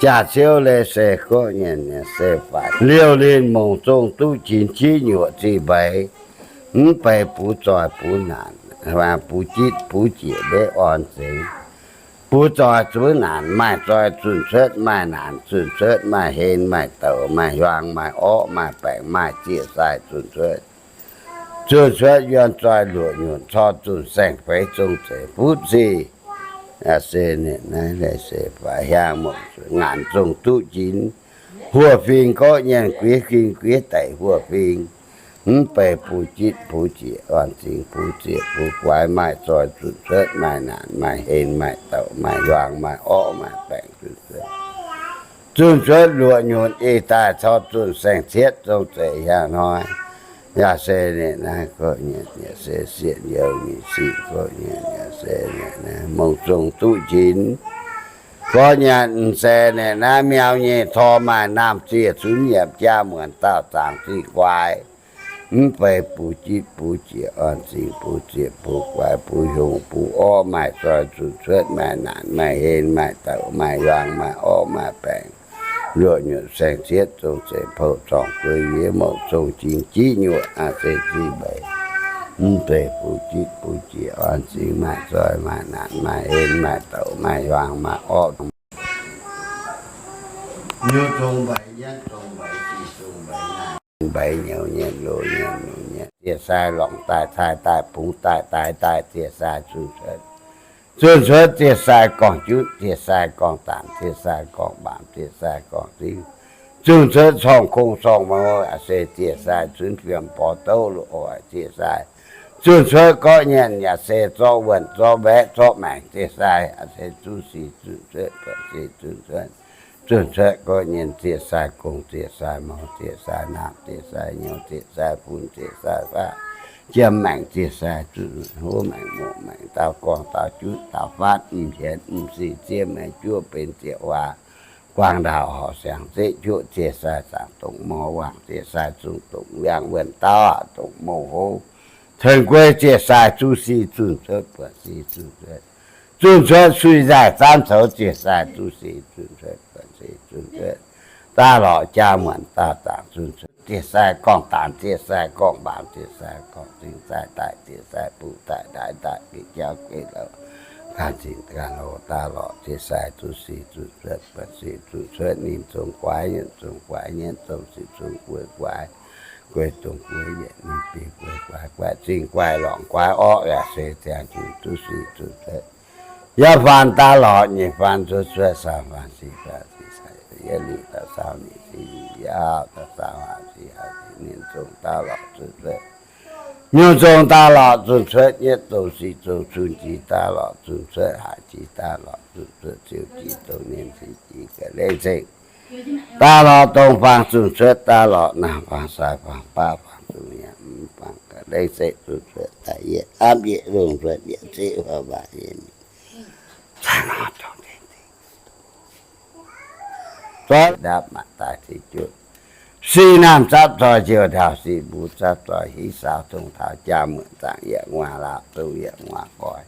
Jaax-ciouv leiz se gorqv nyienc se faix. Liouh linh mongc zong duqv jinx jiv nyuoqc zih mbeix. Mv beiz bux zoih bux naanc, bux jitv bux jieqc mbev orn zengx. Bux zoih bux naanc maaih zoih zunh cuotv, maaih naanc zunh cuotv, maaih hlen maaih douc, maaih hiuang maaih orqv maaih baengc, maaih ziec sai zunh cuotv. Zunh cuotv yuonh zoih luoqc nyunc cor zunh saeng-feix zong zeiz fuqv sic. Se naaiv leiz se faix hiaang mouc ngaanc zong duqv jinx. Huoqv fing gorqv nyienc guiev fing guiev daic huoqv fing. Mv beiz bux jitv bux jieqc orn zingx bux zieqc bux guaix maaih zoih zunh cuotv, maaih naanc maaih hlen maaih douc, maaih hiuang maaih orqv maaih baengc zunh cuotv. Zunh cuotv luoqc nyunc ih daaih cor zunh saeng-cietv zong zeiz hiaang hnoi. Yaac se ninh naaiv gorqv nyienc yaac se sieqv njoux nyei sic gorqv nyienc yaac se ninh naaiv mongh zong duqv jinx. Gorqv nyienc se ninh naaiv miau nyei tor maaih naamh ziec cunx yiemc jaa muonc dauh zaangc zingh guaix. Mv beiz bux jitv bux jieqc orn zingx bux zieqc bux guaix bux hiuang bux orqv maaih zoih zunh cuotv maaih naanc maaih hlen maaih douc maaih hiuang maaih orqv maaih baengc. Luoqc nyunc saeng-cietv zong zeiz pouv zorngc guei yiev mouc zong jingx jiv nyuoqc aqv se zingh mbeix. Mv beiz bux jitv bux jieqc orn zingx maaih zoih maaih naanc maaih hlen maaih douc maaih hiuang maaih orqv. Nyouz zong mbeix, nyietv zong mbeix, sic zong mbeix, naaiv mbeix nyouz nyienc, loz nyienc, nunc nyienc, ziec sai lorngc daaih, cai daaih, bungx daaih, daix daaih, ziec sai zunh cuotv. Zunh cuotv ziec sai gorngv junv, ziec sai gorngv daanc, ziec sai gorngv baamz, ziec sai gorngv ziv. Zunh cuotv corngh kong corngh mou, se ziec sai cunx fiem borx douv loz-oix, ziec sai. Zunh cuotv gorqv nyienc yaac se zorqv wuonh, zorqv mbaeqv, zorqv maengc, ziec sai, se zuqv sic zunh cuotv, se zunh cuotv. Zunh cuotv gorqv nyienc ziec sai gong, ziec sai mou, ziec sai naamh, ziec sai nyouz, ziec sai fun, ziec sai faqv, jiem maengc, ziec sai zunh huov maengc, muoqc maengc, daauh gorngv daauh jutv, daauh fatv, m'hienx m'sic, ziev maengc juov benx ziec waac, Guangc ndaauh horc siangx zeqv juoqv ziec sai zaangc dongh mor wangc ziec sai zungh dongh wiangv wuonh dauh dongh mouh hov, tengx guei ziec sai zuqc sic zunh cuotv buonc sic zunh cuotv, zunh cuotv suiv nzaaih zaamv coux ziec sai zuqc sic zunh cuotv buonc sic zunh cuotv, daav lorqc jaa muonc daaih zaangc zunh cuotv ziec sai gorngv daanx ziec sai gorngv mbaamz ziec sai gorngv zingh sai daic ziec sai buv daic ndaix daic geh jauv geh louc, ganh zingh ganh loz daav lorqc ziec sai zuqc sic zunh cuotv buonc sic zunh cuotv ninh zong guaix yietc zong guaix yietc zong sic zong gueix guaix, gueix dongh gueix yietc ninh biei gueix guaix guaix zingh guaix lorngc guaix orqv yaac se ziangh jiex zuqc sic zunh cuotv. Yaac faanv daav lorqc nyeic faanv zunh cuotv saauv faanv sic faanv sic sai yietc liuz daaih saauv ninh sic liuz yaac daaih saauv haaix sic haaix sic ninh zong daav lorqc zunh cuotv, nyungc zong daav lorqc zunh cuotv, yietc zong sic zong cun jiex daav lorqc zunh cuotv, haaix jiex daav lorqc zunh cuotv, ziouc jiex dongh ninh sic jiex ga'leiz nzengc. Daav lorqc dongh faang zunh cuotv, daav lorqc naamh faang sai faang baav faang zungh yaac mv faang ga'leiz nzengc zunh cuotv daaih yietc aapv yietc longh cuotv yietc zeqv huo waac yietc mingh. Zaangc hnoi dongh deix dingc. Zorqv ndapv maac daaih ziqc juoqv, sic naamh zapv zoi njiec ndau, sic mbuo zapv zoi hiv saaux dongh taux jaa muonc zaangc yietc nguaaz laauh dongh yietc nguaaz goix,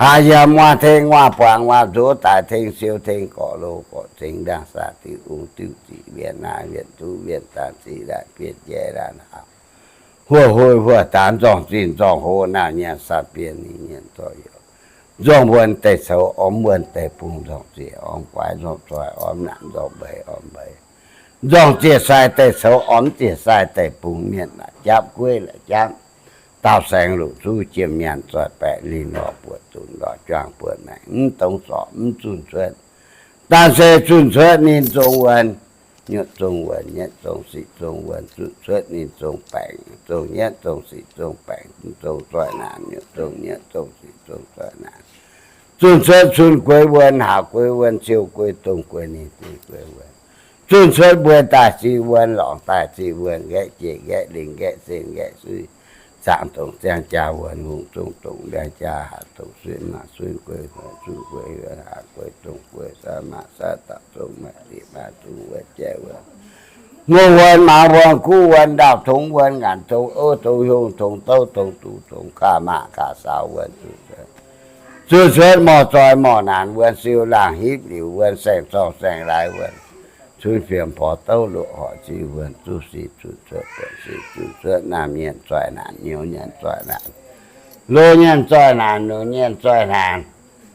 haaix yiem nguaaz tengx nguaaz buangx nguaaz nzuov daaih tengx siou tengx gorqv lo gorqv cingx ndaangc saah diuh ung diuh ziqc wienh naaiv wienh duqv wienh zaanc ziqc laanh bienh jaiv laanh haauh, huoqv hui huoqv daanx nzorngc zinh nzorngc hoz naamh nyienx saah bienh ninh nyienx zorqv youc, nzorngc wuonh deic coux ormx wuonh deic bung, nzorngc ziec ormx guaix nzorngc zoih ormx naanc nzorngc mbeix ormx mbeix, nzorngc ziec sai deic coux ormx ziec sai deic bung, mienh la'japv gueiv la'japv, daauh saeng longc zuqv jiem nyaanh zoih baeqc linh lorz buoqc zunc lorz juangc buoqc maengc mv dongz zorc mv zunh cuotv. Daan se zunh cuotv ninh zong wuonh, nyutc zong wuonh, nyietv zong sic zong wuonh, zunh cuotv ninh zong baengc, zong nyietv zong sic zong baengc, zong zoih naanc, nyutc zong nyietv zong sic zong zoih naanc, zunh cuotv cun gueix wuonh, haaux gueix wuonh, siou gueix dongh gueix ninh, gueix wuonh, zunh cuotv mbuo daaih ziqc wuonh, lorngc daaih ziqc wuonh, nqaeqv jiex nqaeqv lingh, nqaeqv sen nqaeqv suiv, zaangc dongh ziangh jaa wuonh, hungh zong dongh mbiaangx jaa, haaz dongh suiv maac suiv gueix, huox zungh gueix, haaz gueix dongh gueix, sai maac sai dauh zong maaih liqc maaih zungh wuonh jaiv wuonh, ngongh wuonh, maaz wuonh, guv wuonh, ndaauh tongx wuonh, ngaanc tongx, ov tongx, hiuv tongx, douv tongx, duqv tongx, kaav maac kaav saaux wuonh, zunh cuotv morc zoih morc naanc wuonh, siou laangh hipv liuc wuonh, saeng-zorng saeng-laaix wuonh, cunv fiem porx douv loqc horc ziqc wuonh, zuqc sic zunh cuotv buonc sic zunh cuotv, naamh nyienc zoih naanc, nyouz nyienc zoih naanc, loz nyienc zoih naanc, nunc nyienc zoih naanc,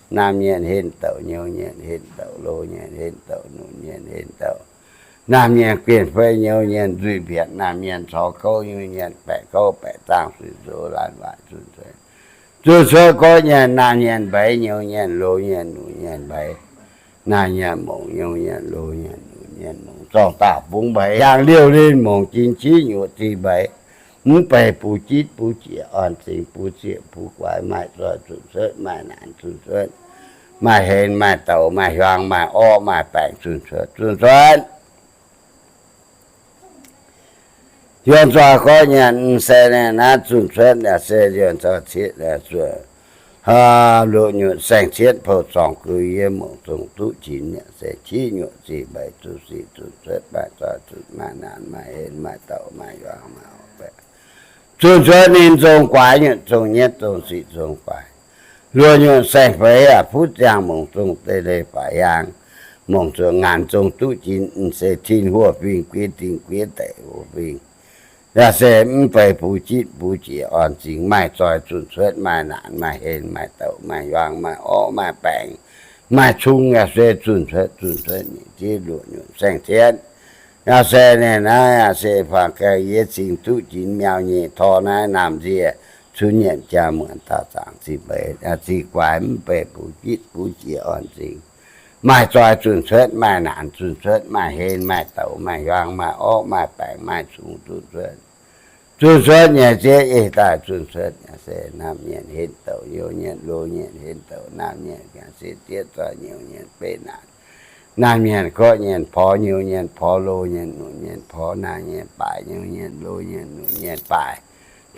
naamh nyienc henv douc, nyouz nyienc henv douc, loz nyienc henv douc, nunc nyienc henv douc, naamh nyienc guen fei, nyouz nyienc nzuih mbietc, naamh nyienc corc gouv, nyouz nyienc baeqc gouv, baeqc zaangh suiv nzox laanh waaic zunh cuotv, zunh cuotv gorqv nyienc, naamh nyienc mbeix, nyouz nyienc, loz nyienc, nunc nyienc mbeix, naamh nyienc mongc, nyouz nyienc, loz nyienc, nunc nyienc mongc, zorng daaih bungx mbeix, yangh liouh linh mongc jin civ nyuoqc zih mbeix, mv beiz buv jitv buv jieqc orn zingx, buv zieqc buv guaix, maaih zoih zunh cuotv, maaih naanc zunh cuotv, maaih henx maaih douc, maaih hiuang maaih orqv maaih baengc zunh cuotv, zunh cuotv. Yuonh zoih gorqv nyanc se naaiv zunh cuotv yaac se yuonh zoih cietv zuoqc, loz nyutc saeng-cietv pou-zorngh gux yie mongc zong duqv qinx yaac se civ nyuoqc zih mbeix zuqc sic zunh cuotv maaih zoih zunh maaih naanc maaih henx maaih douc maaih hiuang maaih orqv baengc zunh cuotv ninh zong guaix, nyutc zong nyietv zong sic zong guaix, loz nyutc saeng-feix yaac fuqv ziangh mongc zong deix leiz faix hiaang, mongc zong ngaanc zong duqv qinx se tin huoqv fingx guiev dingh guiev deic huoqv fingx, yaac se mv beiz buv jitv buv jieqc orn zingx, maaih zoih zunh cuotv maaih naanc maaih henx maaih douc maaih hiuang maaih orqv maaih baengc maaih cung yaac se zunh cuotv zunh cuotv ninh zieqv loz nyutc saeng-cietv. Yaac se naaiv naaiv yaac se faang gaengh yie cingx duqv qinx miaux nyeic tor naaiv naamh nzie cunv nyienc jaa muonc daauh zaangc zih mbeix, zih guaix mv beiz buv jitv buv jieqc orn zingx, maaih zoih zunh cuotv maaih naanc zunh cuotv maaih henx maaih douc maaih hiuang maaih orqv maaih baengc maaih cung zunh cuotv. Zunh cuotv nyei zieqv ei daaih zunh cuotv yaac se naamh nyienc henx douc, nyouz nyienc loz nyienc henx douc, naamh nyienc yaac se zieqv zoih nyouz nyienc beiv naanc, naamh nyienc gorqv nyienc porx, nyouz nyienc porx, loz nyienc nunc nyienc porx, naamh nyienc baaic, nyouz nyienc loz nyienc nunc nyienc baaic,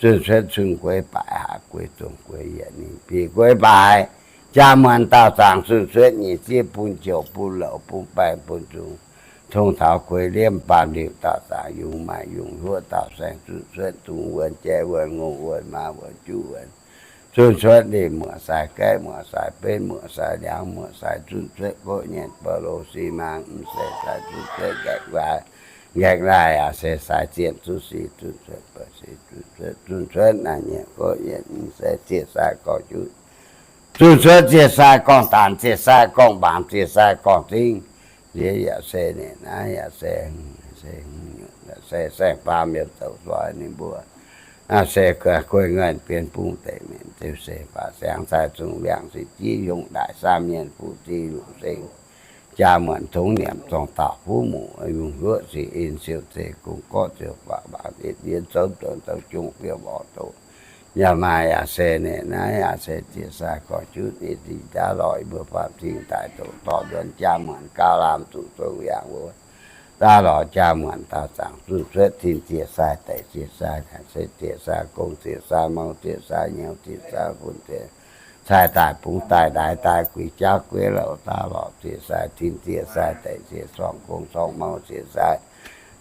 zunh cuotv cun gueix baaic, haaz gueix zong gueix yietc ninh biei gueix baaic, Jaa-muonc dauh zaangc zunh cuotv nyic zieqv bun jouc bun louc bun baengh bun zungx, tong taux kuei liemv baamh liuc dauh zaangc yungz maaih yungz huoqv dauh saeng zunh cuotv dungz wuonh jaiv wuonh ngongh wuonh maa wuonh juv wuonh, zunh cuotv lih muoc sai gaeqv muoc sai benv muoc sai liangx muoc sai zunh cuotv goqv nyienh ba'lo si maang m'seix sai zunh cuotv nqaeqv laaih, nqaeqv laaih yaac se sai zienh zuqv si zunh cuotv ba'si zunh cuotv zunh cuotv naaiv nyienh goqv nyienh m'seix zieqv sai gorngv juv, zunh cuotv zieqv sai gorngv daanx zieqv sai gorngv mbaamz zieqv sai gorngv zingv. Nziex yaac se ninh naaiv yaac se, se, se saeng-faam yiem zoux soi ninh mbuo. Naaiv se guei ngornh bienx bung deic mienh ziux se faatv siangx cai zungh wiangx se jiv yungh daic saam mienh fuqv zinh lungh seng, jaa-muonc tongx nyiemc zorng dauh fuqv muqc yungh huoqv sic in siou zeiz gong gorqv ziouc faatv mbaanx yietc yien zouv donx douh jungh fiem orqc doqc. Yaac maaih yaac se ninh naaiv yaac se zieqv sai gorngv juv ninh zinh jaav lorz yie mbuo faam cing daaih doqc dorh nzuonx jaa-muonc gauh lamh zuqc zong yangh wuov. Daav lorz jaa-muonc dauh zaangc zunh cuotv tin zieqv sai daic zieqv sai naaic se zieqv sai gong zieqv sai mou zieqv sai nyouz zieqv sai fun zieqv sai daaih bungx daaih ndaix daaih guix jauv gueix louc daav lorz zieqv sai tin zieqv sai daic zieqv corngh gong corngh mou zieqv sai.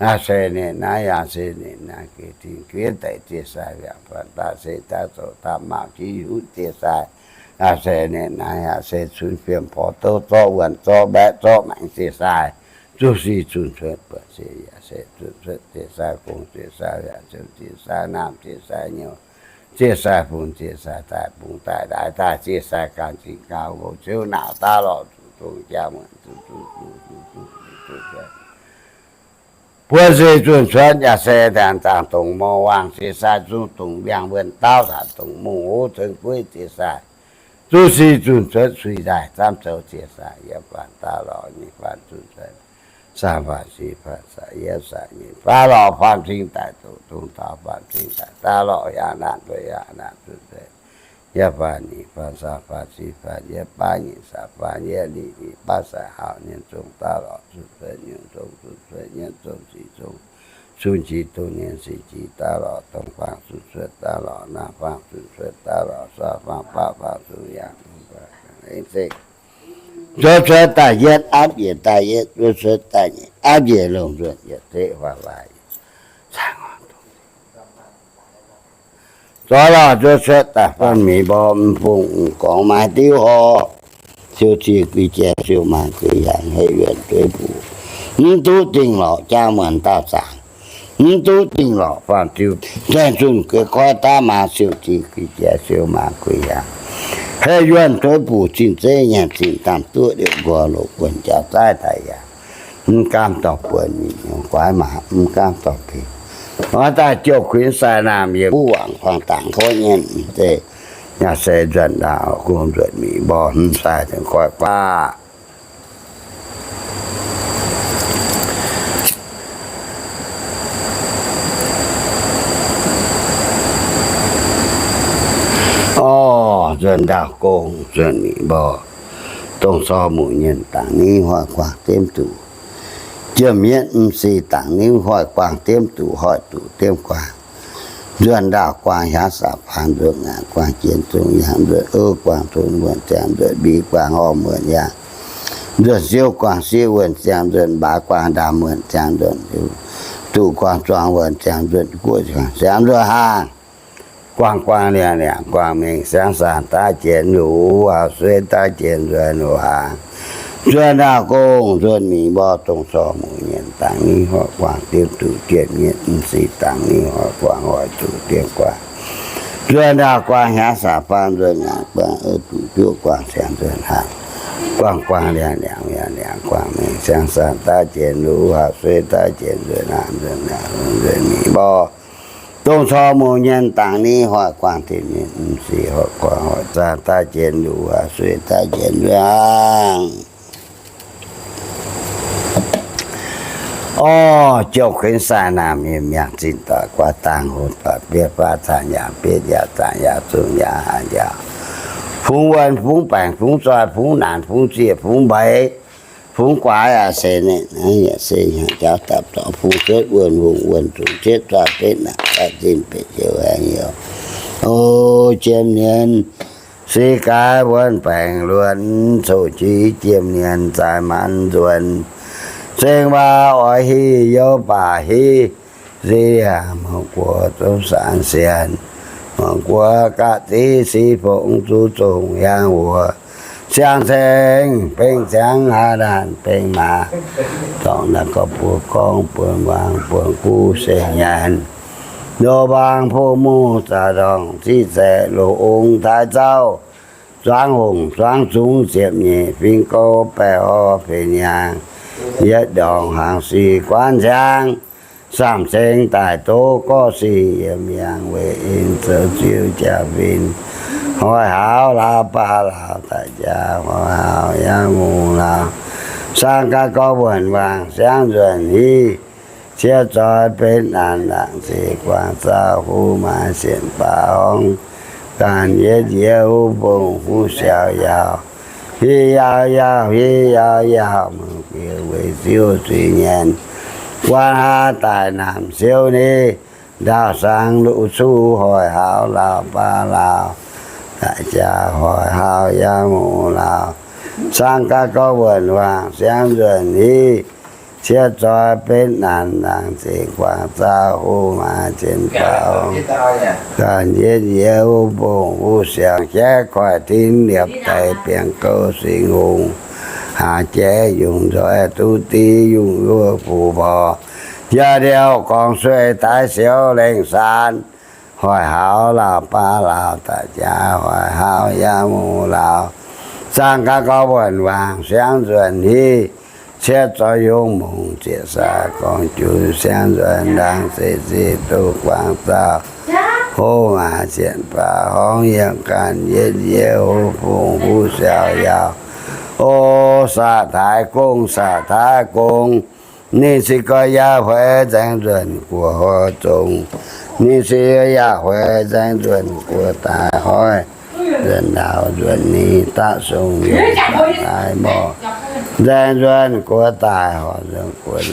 Naaiv se ninh naaiv yaac se ninh naaiv geh tin guiev daic zieqv sai wiangc buatc daaih se daav zoux daaih mauc jiv hunv zieqv sai. Naaiv se ninh naaiv yaac se cunx fiem porv douv zorqv wuonh zorqv mbaeqv zorqv maengx zieqv sai. Zuqc si zunh cuotv buatc se yaac se zunh cuotv zieqv sai gong zieqv sai yaac ziouc zieqv sai naamh zieqv sai nyouz zieqv sai fun zieqv sai daaih bungx daaih ndaix daaih zieqv sai ganh zingh gauh nqox ziouv naauc daav lorz zuqc zong jaa-muonc zuqc zuqc zuqc zuqc zuqc zuqc zuqc buo se zunh cuotv yaac se ndaangc zaangc dongc mou waangh zieqc sai zungv dongc wiangh wuonh dauh saanc dongc mungh hoz ceng gueiv zieqc sai. Zuqc si zunh cuotv suiz nzaaih zamv zoux zieqc sai yietc faanv daav lorz nyeic faanv zunh cuotv saam faanv si faanv sai yietv sai nyeic faanv lorz faam cing daaih doqc dongh taux faam cing daaih daav lorz hiaangx naanc dueiv hiaangx naanc zunh cuotv yietv faanv nyeic faanv saam faanv si faanv yietv baav nyeic saam faanv yietv lic lic baav sai hauh nyei zong daav lorz zunh cuotv nyungc zong zunh cuotv nyeiv zong sic zong cun qiex dongh nyei sic qiex daav lorz dongh faang zunh cuotv daav lorz naamh faang zunh cuotv daav lorz saau faang baav faang zong yangh zunh cuotv daaih yietv aapv njiec daaih yietv zunh cuotv daaih nyic aapv njiec longc nzuonx yietc zeqv faaux laaix zorqv lorh zuov cuotv daaih faanh mingh mborqv m'fungh m'gorngx maaiz diuv horqc, siou ziex guix jiex siou maanc guix yaangh hei yuonh dueiv buc, mv duqv dingh lorqc jaa muonc dauh zaangc, mv duqv dingh lorqc faam diuv, zaengh zunh gueix koiv daav maaz siou ziex guix jiex siou maanc guix yaangh hei yuonh dueiv buc zinh zeiv nyanc zinh daanh duqv liouc nqox loz buonc jaax zaaiv daaih yaac mv gaamv dorh buonc mingh nyungc guaax maaz mv gaamv dorh pin. Oix daaih jouh kuinx sai naamh yiem buv wangc kuangx dangx gorqv nyienh mv zeiz yaac se nzuonx ndaauh gong nzuonx mingh mborqv hmz sai tengx koiv guaav. Orv, nzuonx ndaauh gong nzuonx mingh mborqv dongh cor muc nyienh dangc niv hoiv guangc diemv duqc, jiem mietv m'sih dangc niv hoiv guangc diemv duqc hoiv duqc diemv guangc. Nzuonx ndaauh guangc hiaangx saapv faanv nzuonx ngaanc guangc jien zong yangh nzuonx ov guangc tun wuonh ziangx nzuonx mbiv guangc horh wuonh yangh nzuonx siou guangc sieqv wuonh ziangx nzuonx mbaax guangc ndaamv wuonh ziangx nzuonx duqv guangc zuangx wuonh ziangx nzuonx guoqv ziangx nzuonx haangh. Guangc guangc liangx liangx guangc mengh siangx saanh daav jienx luc haauh sueiv daav jienx nzuonx luc haangh. Nzuonx ndaauh gong nzuonx mingh mborqv dongh cor muc nyienh dangc niv hoiv guangc diemv duqc jiem mietv m'sih dangc niv hoiv guangc hoiv duqc diemv guangc. Nzuonx ndaauh guangc hiaangx saapv faanv nzuonx ngaanc guangc ov duqc juoqv guangc siangx nzuonx haangh. Guangc guangc liangx liangx liangx liangx guangc mengh siangx saanh daav jienx luc haauh sueiv daav jienx nzuonx haangh nzuonx liangx nzuonx mingh mborqv dongh cor muc nyienh dangc niv hoiv guangc diemv mietv m'sih hoiv guangc hoiv saanh daav jienx luc haauh sueiv daav jienx nzuonx haangh. Orv, jouh kuinx sai naamh yiem miangh zinh doic guaav dangh hlo doic bietv faav zaangc yaauc bietv yaauc zaangc yaauc zong yaauc haanz yaauc, fungx wuonh fungx baengc fungx zoi fungx naanc fungx zieqc fungx mbeix fungx guaax yaac se ninh naaiv yaac se hnyangx jauv dapv dorngx fungx cuotv wuonh hungh wuonh zungx cietv zoi betv naanc daaih zinh betv youz aengx youz. O, jiem nienx Sic gaaix wuonv baengc luonc, coqv-qiex jiem-nienh zaaix maanz nzuonx. Zengx waac oix hieh youh baac hiv, sic yaac muangx guoqv zouv saanx sienx, muangx guoqv ga'ziv sic fongx zuqc zongh yangh wuoc. Siang-ceng beng ziangx haaix ndaanh beng maac, dorngc naaiv gorx buoz gorngv buonc wangc buonc guv seix nyanc, loz-mbaang buo mungh zaac ndorngc ziqv zaeqc loz-ong taaix zauv, zuangx hongc zuangx zungx ziepc nyeic fingx gouv baeqc orv fih nyaangh, yietv ndorngc hnaangx sic guaanv ciangv, samh ceng daaih doqv gorqv singh yiem yangh weic en zoux ziuv jaa-fin, hoic hauz laauh baav laauh daaih jaax hoic hauz yaac mungh laauh, saang gaax gorx wuonc wangc siangv nzuonc hiv, cie zoih benx naanc laangc ziqc guangc zaauh huv maaiz sienx baav horngz ganh yietv nziex huv bungx huv siaaux yaauh, hiv yaauh yaauh hiv yaauh yaauh mungh biux weic ziuv zuiz nyanc, guanh haaix daaih naamh siouv ni, ndaauh saang luv cuv hoic hauz laauh baav laauh daaih jaax hoic hauz yaac mungh laauh, saang gaax gorx wuonc wangc siangv nzuonc hiv, cie zoih benx naanc laangc ziqc guangc zaauh huv maaiz sienx baav horngz ganh yietv nziex huv bungx huv siaaux jaiv koiv tin liepc deix biangh gouv singx hungh, haaix jaiv yungh nzoih duqv div yungh yuoqv fuqv mborqv, jaa ndiouh gorngv sueih daaih siouv lengh saan, hoic hauz laauh baav laauh daaih jaax hoic hauz yaac mungh laauh, saang gaax gorx wuonc wangc siangv nzuonc hiv, cie zoih yungz mungz zieqc saax gorngv junh siangv nzuonc ndaangc zeiv ziqc duqv guangc zaauh, hov maaiz sienx baav horngz yiem ganh yietv nziex huv bungx huv siaaux yaauh. O, saax taaix gong, saax taaix gong. Ninh se gorx yaac hueix nzaeng nzuonc guoqv hoic zongx. Ninh se yaac hueix nzaeng nzuonc guoqv daaih hoic nzuonc laauh nzuonc ni da'sung yungz daaih morc. Nzaeng nzuonc guoqv daaih horc nzuonc guoqv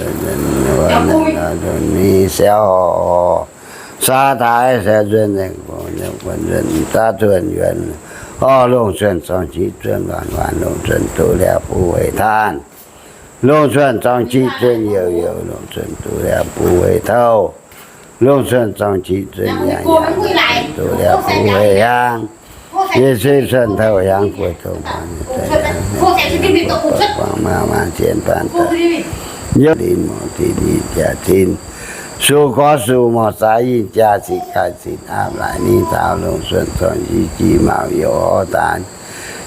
nzuonc ni siaaux horc. Saax taaix siaaux nzuonc nzaeng guoqv nzuonc da'zuonc yuonc. Orv, longc cuonx zorng jiv zuonx waanc waanc, longc cuonx duqv liaauc buv weic taanv. Longc cuonx zorng jiv zuonx youc youc, longc cuonx duqv liaauc buv weic touv. Longc cuonx zorng jiv zuonx yangh yangh, longc cuonx duqv liaauc buv weic hiaang. Yie se cuonx touv hiaang guoqv dongh guangc, guangc maaih maaih zien baan daaih. Yie lin morc tin yinh jaa tin, suqv gorx suqv morc zaaix yinh jaa cin gaaix cin aapv laaix ni taux longc cuonx zorng jiv jiv maux youc orv daan,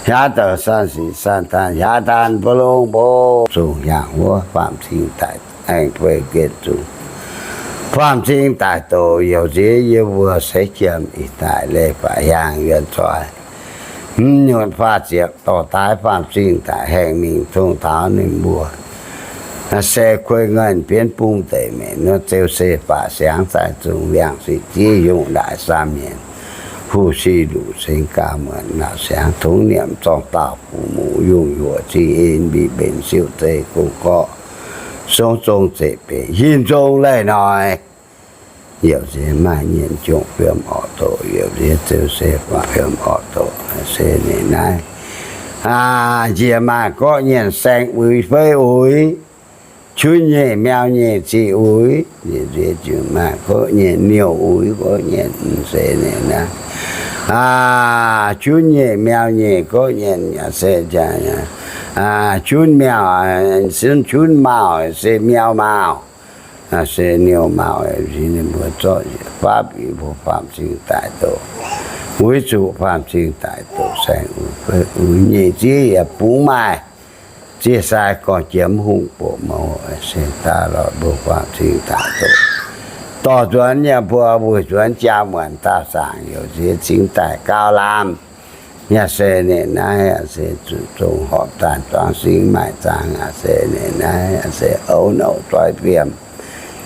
hiaauv douc san sic san taan hiaauv taan mbuo longx mbuo zungh hiaangx wuov faam cing daic aengx fei gengh zungh. Faam cing daic doqc youc nziex yie mbuo seix jiem ih daic leiz faatv hiaangx yuonx zoih, hmz nyutc faah ziepc dorh daaih faam cing daic haengh mingh tong taux ninh mbuo se kuei ngaengh bienv bung deic mengh nor zeu se faatv siangx zaaih zungh liangx sic ziev yungh ndaaih saam nyienc, hu si luc ceng gaax muonc nauc siangx tongx nyiemc zorng daauh fuqv muqv yungh yuoqc cing en mbic mbenc siuv zei gong gorqv song zong zeqc beic hinc zong laih noic. Youc nziex maaih nyienh jungh fiem orqc doqc, youc nziex zeu se faatv fiem orqc doqc, se ninh naaiv. Aa, njiec maaih gorqv nyienh saeng uix fei uix, qunv nyeic miau nyeic ziqc uix, njiec nziex jungh maaih gorqv nyienh niouh uix, gorqv nyienh se ninh naaiv. Aa, qunv nyeic miau nyeic gorqv nyienh se, aa, qunv miau, qunv maauh se miau maauh. Se niouh maauh, ninh mbuo zorqv faapv yie mbuo faam cing daic doqc, uix zuqc faam cing daic doqc saeng uix fei uix nyeic ziex yaac bungx maaih. Ziex sai gorngv jiem hungh boqc mouc se daaih lorz mbuo faam cing daic doqc. Dorh nzuonx yaac mbuo mbuo nzuonx jaa muonc daauh zaangc youc nziex cingx daic gauh lamh. Yaac se ninh naaiv yaac se zuqc zong horpc daanh zuangx singx maaih zaangc, yaac se ninh naaiv yaac se ouv nouc zoih fiem.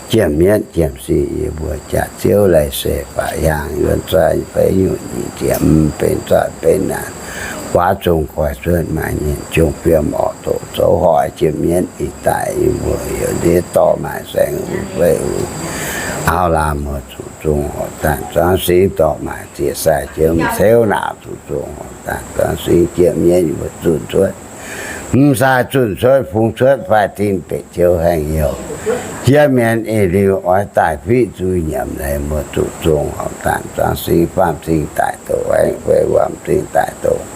Jiem mienv jiem sic yie mbuo jaax ziouv laih se faatv hiaangx yuonx zoih feix nyutc nyic ziepc mv benx zoih benx naanc. Guaav zong koiv cuotv maaih nyienh jungh fiem orqc doqc zoux hoic jiem mienv ih daic yie mbuo youc ndiev dorh maaih saeng uix fei uix. Auv laanh muoz zuqc zungh horpc daanh zuangx singx, dorh maaic ziec sai jienv ceuv naanc, zuqc zungh horpc daanh zuangx singx, jiem mienv yie mbuo zunh cuotv, m'saaih zunh cuotv, fungx cuotv fai tin beic jiouv haengh youh, jiem mienv eix liuz oix daaih fiqv zuiz nyiemc leiz, mbuo zuqc zungh horpc daanh zuangx singx, faam-cing daaih doqc, aengx fei faam-cing daaih doqc,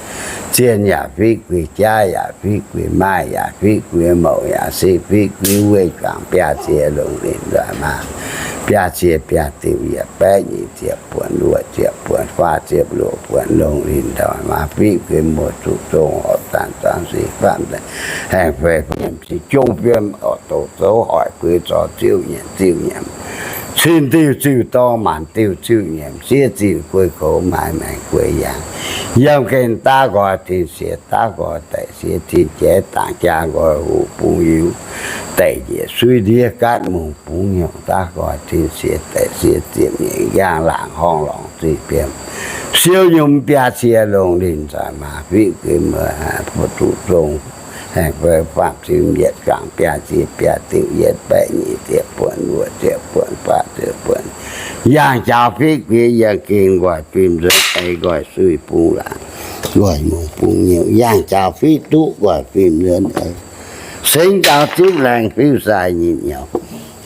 zien yaac fiqv guix, jaav yaac fiqv guix, maaih yaac fiqv guix, mouc yaac se fiqv guix, weih juangc biaa cie longc linh nzoih maa, biaa cie biaa diuh yietc baeqv nyic ziepc buonc luoqc ziepc buonc faah ziepc luoqc buonc longc linh nzoih maa, fiqv guix mbuo zuqc zungh horpc daanh zuangx singx, faam-cing haengh fei fiem, jong fiem, orqc doqc zouv hoic guix, zorc ziuh nyiemc ziuh nyiemc, cin diuh ziuh dorng, maanc diuh ziuh nyiemc, siev ziuh guei koux, maaiz maengc guei yaangh, yiem gen daav nqoi tin siex, daav nqoi daic siex tin jeiz, dangc jaa nqoi huv bungx yiuv, daic njiec suiv ndiev gaatv mungh bungx hnyouv, daav nqoi tin siex daic siex ziepc nyeic, njang laangc horngh lorngc zuiz biem, siou nyomc biaa cie longc linh nzoih maa, fiqv guix mbuo zuqc zungh haengh fei faam-cing yietc juangc biaa cie biaa diuh yietc baeqv nyic ziepc buonc luoqc ziepc buonc faah ziepc buonc, yangh jaux fiqv guix yiem gen nqoi fim nzuonx eix, nqoi suiv bungx laangc, nqoi mungh bungx hnyouv, yangh jaux fiqv duqv nqoi fim nzuonx eix, sengx jaux zipv laengz fiuv sai nyinh nyouh,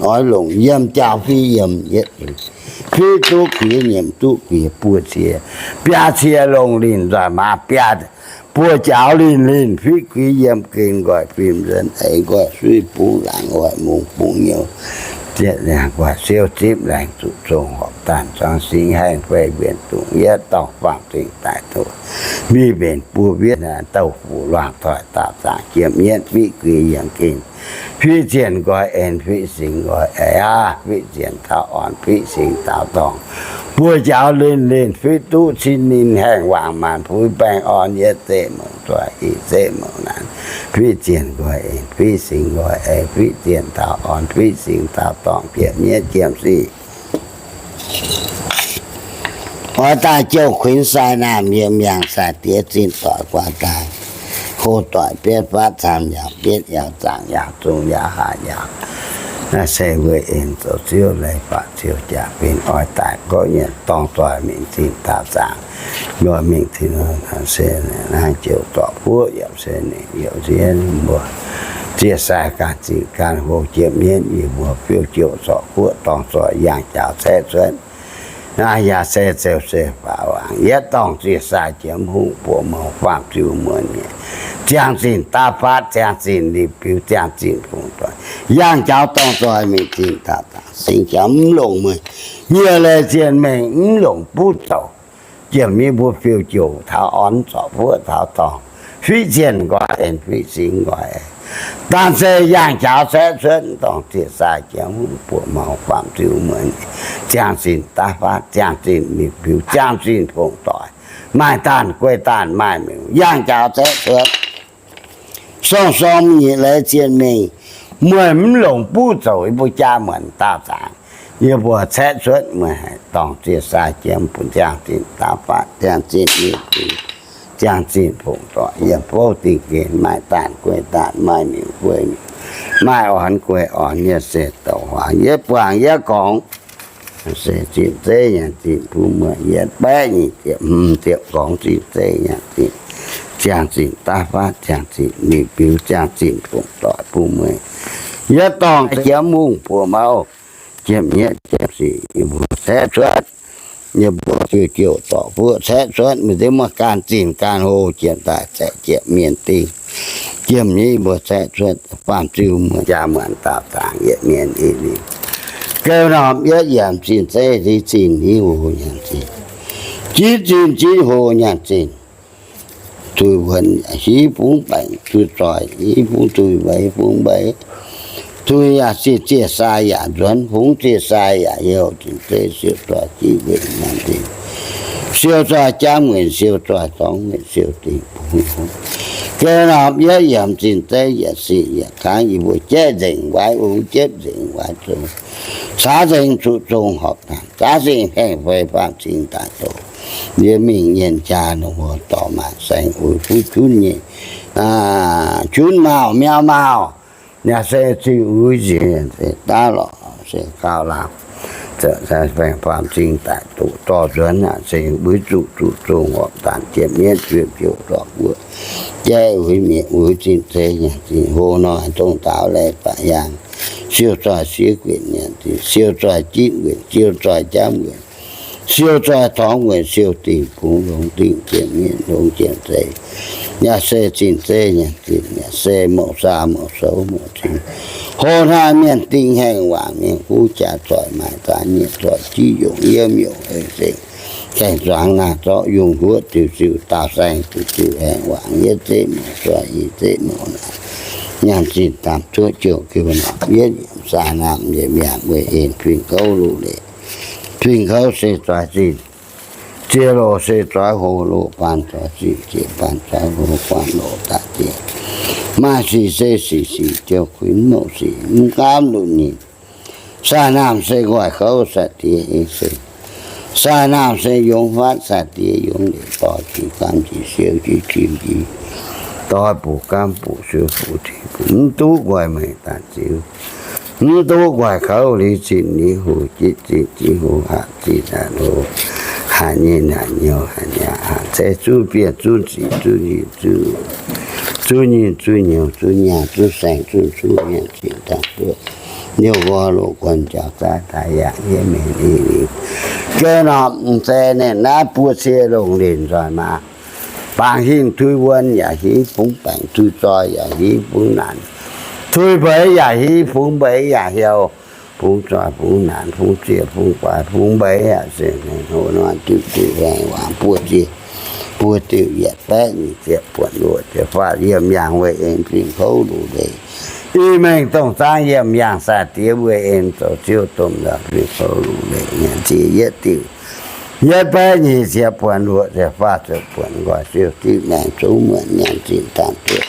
oix longc yiem jaux fiqv yiem yietv, fiqv duqv guix nyiemc duqv guix buo cie, biaa cie longc linh nzoih maa, biaa buo jaux linh, linh fiqv guix yiem gen nqoi fim nzuonx eix, nqoi suiv bungx laangc, nqoi mungh bungx hnyouv, ziepc laengz nqoi siou zipv laengz zuqc zungh horpc daanh zuangx singx, haengh fei mbienc dungz yietv dorngh, faam-cing daaih doqc, mbiv mbenc buo wiev, douh fuqv luangh toic daauh zaangc, jiem mienv fiqv guix yiem gen, fiqv zienh nqoi en, fiqv singx nqoi eix aqv, fiqv zienh taux orn, fiqv singx taux dorngh, buo jaux linh, linh fiqv duqv cin ninh, haengh wangc maanc puix baengh orn, yietv zeqv mouc zoih, i zeqv mouc naanc, fiqv zienh nqoi en, fiqv singx nqoi eix, fiqv zienh taux orn, fiqv singx taux dorngh, jiem mienv jiem sic. Oix daaih jouh kuinx sai naamh yiem, yangh sai diev zinh doic guaax daaih, hlo doic bietv fatv camv yaauc, bietv yaauc zaangc yaauc zong yaauc haaix yaauc. Naaiv se weic en zoux ziouv leiz baac ziouc jaax benx oix daaih gorqv nyienc dorng zoih mingh zinh daauh zaangc. Mbuo mingh tin se naaiv joux zorc fuoqv yaac se ninh youc nziev mbuo zieqv sai ganh zinh ganh hlo jiem mienv yie mbuo fiuv jouh zorc fuoqv dorng zoih yangh jaux caeqv cuotv. Naaiv yaac se zeu se faaux wangc yietv dorngh zieqv sai jiem hungh buoz mouz faam-ziu muonz nyei, ziangh zinh daav fatv, ziangh zinh liuz biux, ziangh zinh fungc doic, yangh jaux dorng zoih mingh zinh daauh zaangc singx jaux mv longc meih nyie leiz zienh mengh mv longc buv zoux. Jiem mienv mbuo fiuv jouh taux orn zorc fuoqv taux dorngh, fiqv zienh nqoi en, fiqv singx nqoi. Dangh se yangh jaux caeqv cuotv dorngh zieqv sai jiem hungh buoz mouz faam-ziu muonz, ziangh zinh daav fatv, ziangh zinh liuz biux, ziangh zinh fungc doic, maaih daanh guei daanh maaih miuc, yangh jaux caeqv cuotv. Sorng-sorng nyei leiz zienh mengh, meih mv longc buv zoux yie mbuo jaa muonc daauh zaangc. Yie mbuo caeqv cuotv meih haih dorngh zieqv sai jiem bun ziangh zinh daav fatv, ziangh zinh liuz biux, ziangh zinh fungc doic, yiem fouv dingh gen, maaih daanh guei daanh, maaih miuc guei miuc, maaih orn guei orn, yie se douc huaang, yie buangh yie gorngx se zinh zeiv nyanc zinh bun muoz, yietv baeqv nyic ziepc hmz ziepc gorngx zinh zeiv nyanc zinh, ziangh zinh daav fatv, ziangx zinh liuz biux, ziangx zinh fungc doic bun muoz. Yie dorngh jiem hungh buoz mouh, jiem mietv jiem sic, yie mbuo caeqv cuotv. Yie mbuo fiuv jouh zorc fuoqv caeqv cuotv, maiv zeiz muoz ganh zinh ganh hlo jiem daaih zaeqv jiem mienh dingh. Jiem nyei yie mbuo caeqv cuotv, faam-ziu muonz jaa muonc daauh zaangc yietc mienh i lingh. Gouv norm yietv yiemc zinh zeiv, hiv zinh hiv hlo nyanc zinh, jitv zinh jitv hlo nyanc zinh. Tuix wuonx hiv bungx baengc, tuix zoih hiv bungx tuix, mbeix bungx mbeix. Tuix yaac zieqv, zieqv sai yaac nzuonx, fungx zieqv sai yaac heuc, zinh zeiv siou zoih jitv nqenc nyanc dingh, siou zoih jangv nqenc, siou zoih dorngx nqenc, siou dingh bungx hlo. Gouv norm yietv yiemc zinh zeiv, yietc sic yietc kangv, yie mbuo jeiv nzengc waaiv ungx, jeiv nzengc waaiv zong, caax nzengc zuqc zong horpc daanh, caax nzengc haengh fei faam-cing daaih doqc. Yie mingh nyienh jaa lungh hlo dorh maanc saeng uix fuqv junv nyei, junv maauh miau maauh, yaac se ziuh uix nziex se daav lorqc se gauh lamh. Faam-cing daic doqc dorh nzuonx aac, cingx mbuo zuqc zuqc zongh horpc daanh jiem mienv juonh jouh dorh guoqv jaiv uix mietc uix zinh zei nyanc zinh hlo hnoi dongh daaux laih baac yaangh siou zoih siev guenc nyanc zinh siou zoih jitv wuonc siou zoih jamv wuonc siou zoih torngx wuonc siou dingh bungx longx dingh jiem mienv longx jiem zei yaac se zinh zei nyanc zinh yaac se mouc saa mouc soux mouc cing hlo hnoi mienh dingh haengh waac mienh kuv jaax zoih maaic zaax nyieqc zoih jiv yongc yiem yongc hengx zengc gaengh zuangx naaic zorqv yungh huoqv diuc ziuc daauh saeng diuc ziuc haengh waac yietv zeqv mouc zoih i zeqv mouc naaic nyanc zinh daamh zuoqv jouh giu norqc yietv yiemc saa naamh yiemc yangh weic en fingx kouv luv leiz. Fingx kouv se zoix zinh, ziex loz se zoix hoc loz baan zoix zinh, ziex baan zoix hoc guanh loz daaih ziex. Maaih sic se sic sic jouh kuinx mouc sic mv gaamv luv ninh. Saah naamh se nqoi kouv sai-diex se, saah naamh se yungz fatv sai-diex yungz leiz dorh jiex gaamv jiex siou jiex tim jiex doix buqc gaamv buqc siou buqc tim buqc mv duqv nqoi meih daaih ziux. Mv duqv nqoi kouv liuz zinh liuz hoc jitv zinh jitv hoc hatc zinh hatc hoc hatc nyei naaic nyouz hatc nyaah hatc ceix zuqv bienh zuqv ziqc zuqv nyinh zuqv zuqv nyinh zuqv nyouz zuqv nyaah zuqv saeng zuqv cuqv nyanc zinh daaih duqv liouh nqoi loz guon jaux zaaiv daaih yaac nyei mengh liuz. Geh norm m'zei ninh naaiv buo cie longc linc nzoih maah. Bangc hingh tui wuon yaac hingv bungx baengc, tui zoi yaac hingv bungx naanc, tui mbeix yaac hingv bungx mbeix yaac hiou, bungx zoi bungx naanc, bungx zieqc bungx guaix bungx mbeix yaac se hoc hnoi diuc diuc haengh waac buo ziex buo diuc yietc baeqv nyic ziepc buonc luoqc ziepc faah yiem yangh weih en fingx kouv luv leiz. Ih mengh dongh zaangv yiem yangh sai-diex weih en zoux ziouv domh nzauh fingx kouv luv leiz nyanc ziex yietv diuc yietv baeqv nyic ziepc buonc luoqc ziepc faah ziepc buonc nqoi siou diuv maengx zungv muonc nyanc zinh dangh duqv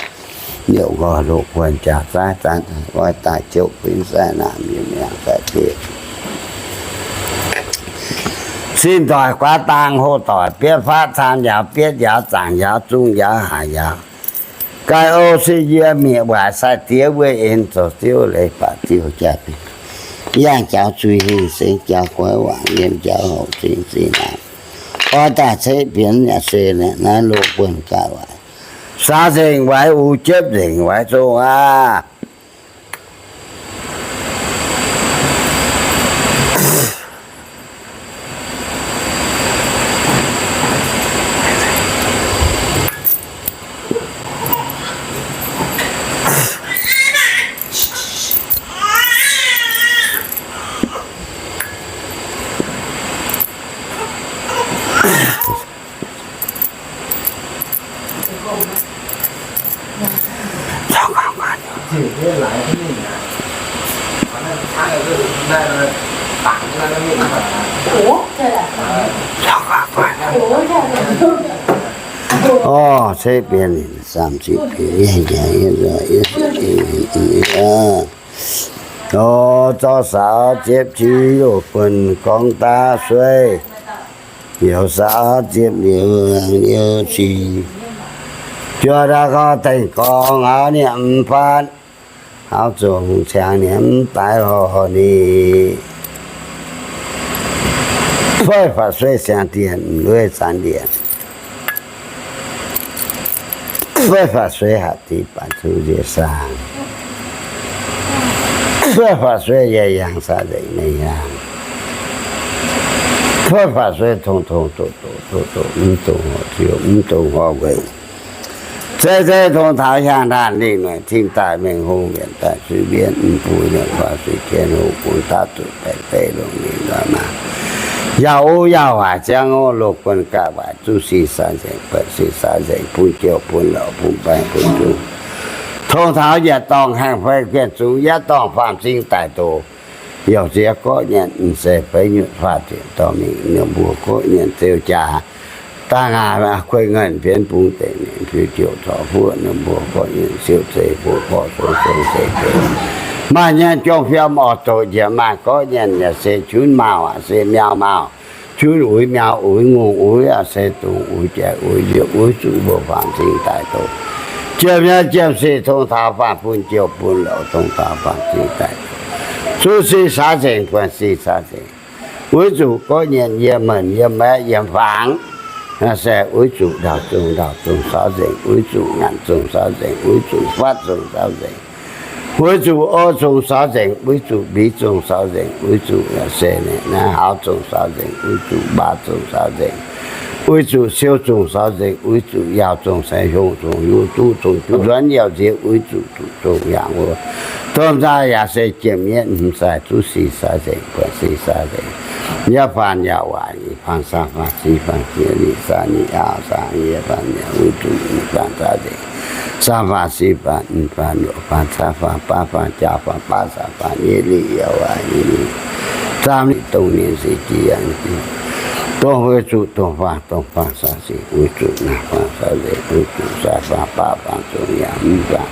liouh nqoi loz guon jaux zaaiv zanc oix daaih jouv kuinx sai naamh yiem yangh sai-diex. Sin doic guaav dang hoh doic bietv fatv caam yauz bietv yauz zaangc yauz zungv yauz haaix yauz. Gaih ou se yie mieqc waaic sai-diex weih en zoux ziouv leiz baac ziouv jaax yangh jaux zuiz hingh sengx jaux guaix waangc yiem jaux houc zingh zinh naaic. Oix daaih ceqv bienx yaac se naaiv loz buonc gaax waaic. Saax nzengc waaic uix jiepv nzengc waaic zong aqv. Orv, ceqv bienx ninh zaamh ziqc bienx, o, zorqv saax ziepv qiex loz buonc gorngv daav sueiv, youz saax ziepv liuz liuz qiex, juoz daaih gorngv dengh gorngv hnangv niaa mv faatv, hnangv zongc ciangx niaa mv daaih lorh ni. Fuov faatv sueiv siangx dienc, lueiv zaanx dienc. Fuov faatv sueiv hatc diqv baanc cuv nzie saang. Fuov faatv sueiv yie yangh saax nzengc mengh yaangh. Fuov faatv sueiv tong tong doqc doqc doqc doqc, mv dungx horpc ziouc mv dungx horpc weic. Zei zei tong taux hiaang ndaanh lingh noic tim daaih mengh hungh mbienc daaih zuiz mbienv mv buo mienh faaux suiv jien hoc bungx daav zuqc baeqc deix longc lingh noic maah. Yaac uv yaac waaic ziangh orv loz buonc gaax waaic zuqc sic saax nzengc buonc sic saax nzengc bun jouh bun louc bun baengh bun zungv. Tong taux yietc dorngh haengh fei guen zungv yietc dorngh faam-cing daic doqc. Yaac ziex gorqv nyanc m'seix beiv nyutc faah ziepc dorh mingh, ninh mbuo gorqv nyanc ziouc jaax. Daaih ngaanc kuei ngenh bienv bungx deic ninh piu jouc corc huoqv, ninh mbuo gorqv nyanc siouc zeiz buo gorqv song song zeiz deix. Maaih nyanc jong fiam orqc doqc njiec maaih gorqv nyanc yaac se junv maauh aac se miau maauh. Junv uix miau uix ngongh uix aac se dungz uix jaiv uix nziouc uix zuqc mbuo faam-cing daic doqc. Jiem nyei jiem sic tong taux faanh bun jouh bun louc tong taux faam-cing daic doqc. Zuqc sic saax nzengc buonc sic saax nzengc. Uix zuqc gorqv-nyienh yiem meih yiem maeqv yiem fangx. Se uix zuqc ndau-zungh ndau-zungh saux nzengc, uix zuqc ngaanc zungh saux nzengc, uix zuqc fatv zungh saux nzengc, uix zuqc o zungh saux nzengc, uix zuqc mbiz zungh saux nzengc, uix zuqc se naaiv hauz zungh saux nzengc, uix zuqc mbaav zungh saux nzengc, uix zuqc siou zungh saux nzengc, uix zuqc yaauh zungh saeng, hiong zungh hiuv, duqv zungh juv nzuonx youh nziex, uix zuqc zuqc zungh yangh wuov, domh nzaaih yaac se jiem mienv, hmz sai zuqv si saux nzengc, buonc si saux nzengc, yietv faanh yaac waaic, i faanh saang faanh si faanh jiex, lic saang nyic aah saang, yietv faanh yaac uix zuqc i faanh saux nzengc, saang faanh si faanh, i faanh luoqc faanh, caa faanh baav faanh, jaa faanh baav, saang faanh yietv lic yaac waaic, yietv lic zaamv lic, dongh mienh se jiex yangh jiex, dongh uix zuqc dongh faanh, dongh faanh saux nzengc, uix zuqc naaiv faanh saux nzengc, uix zuqc saang faanh baav faanh, zungh yaac mv faanh,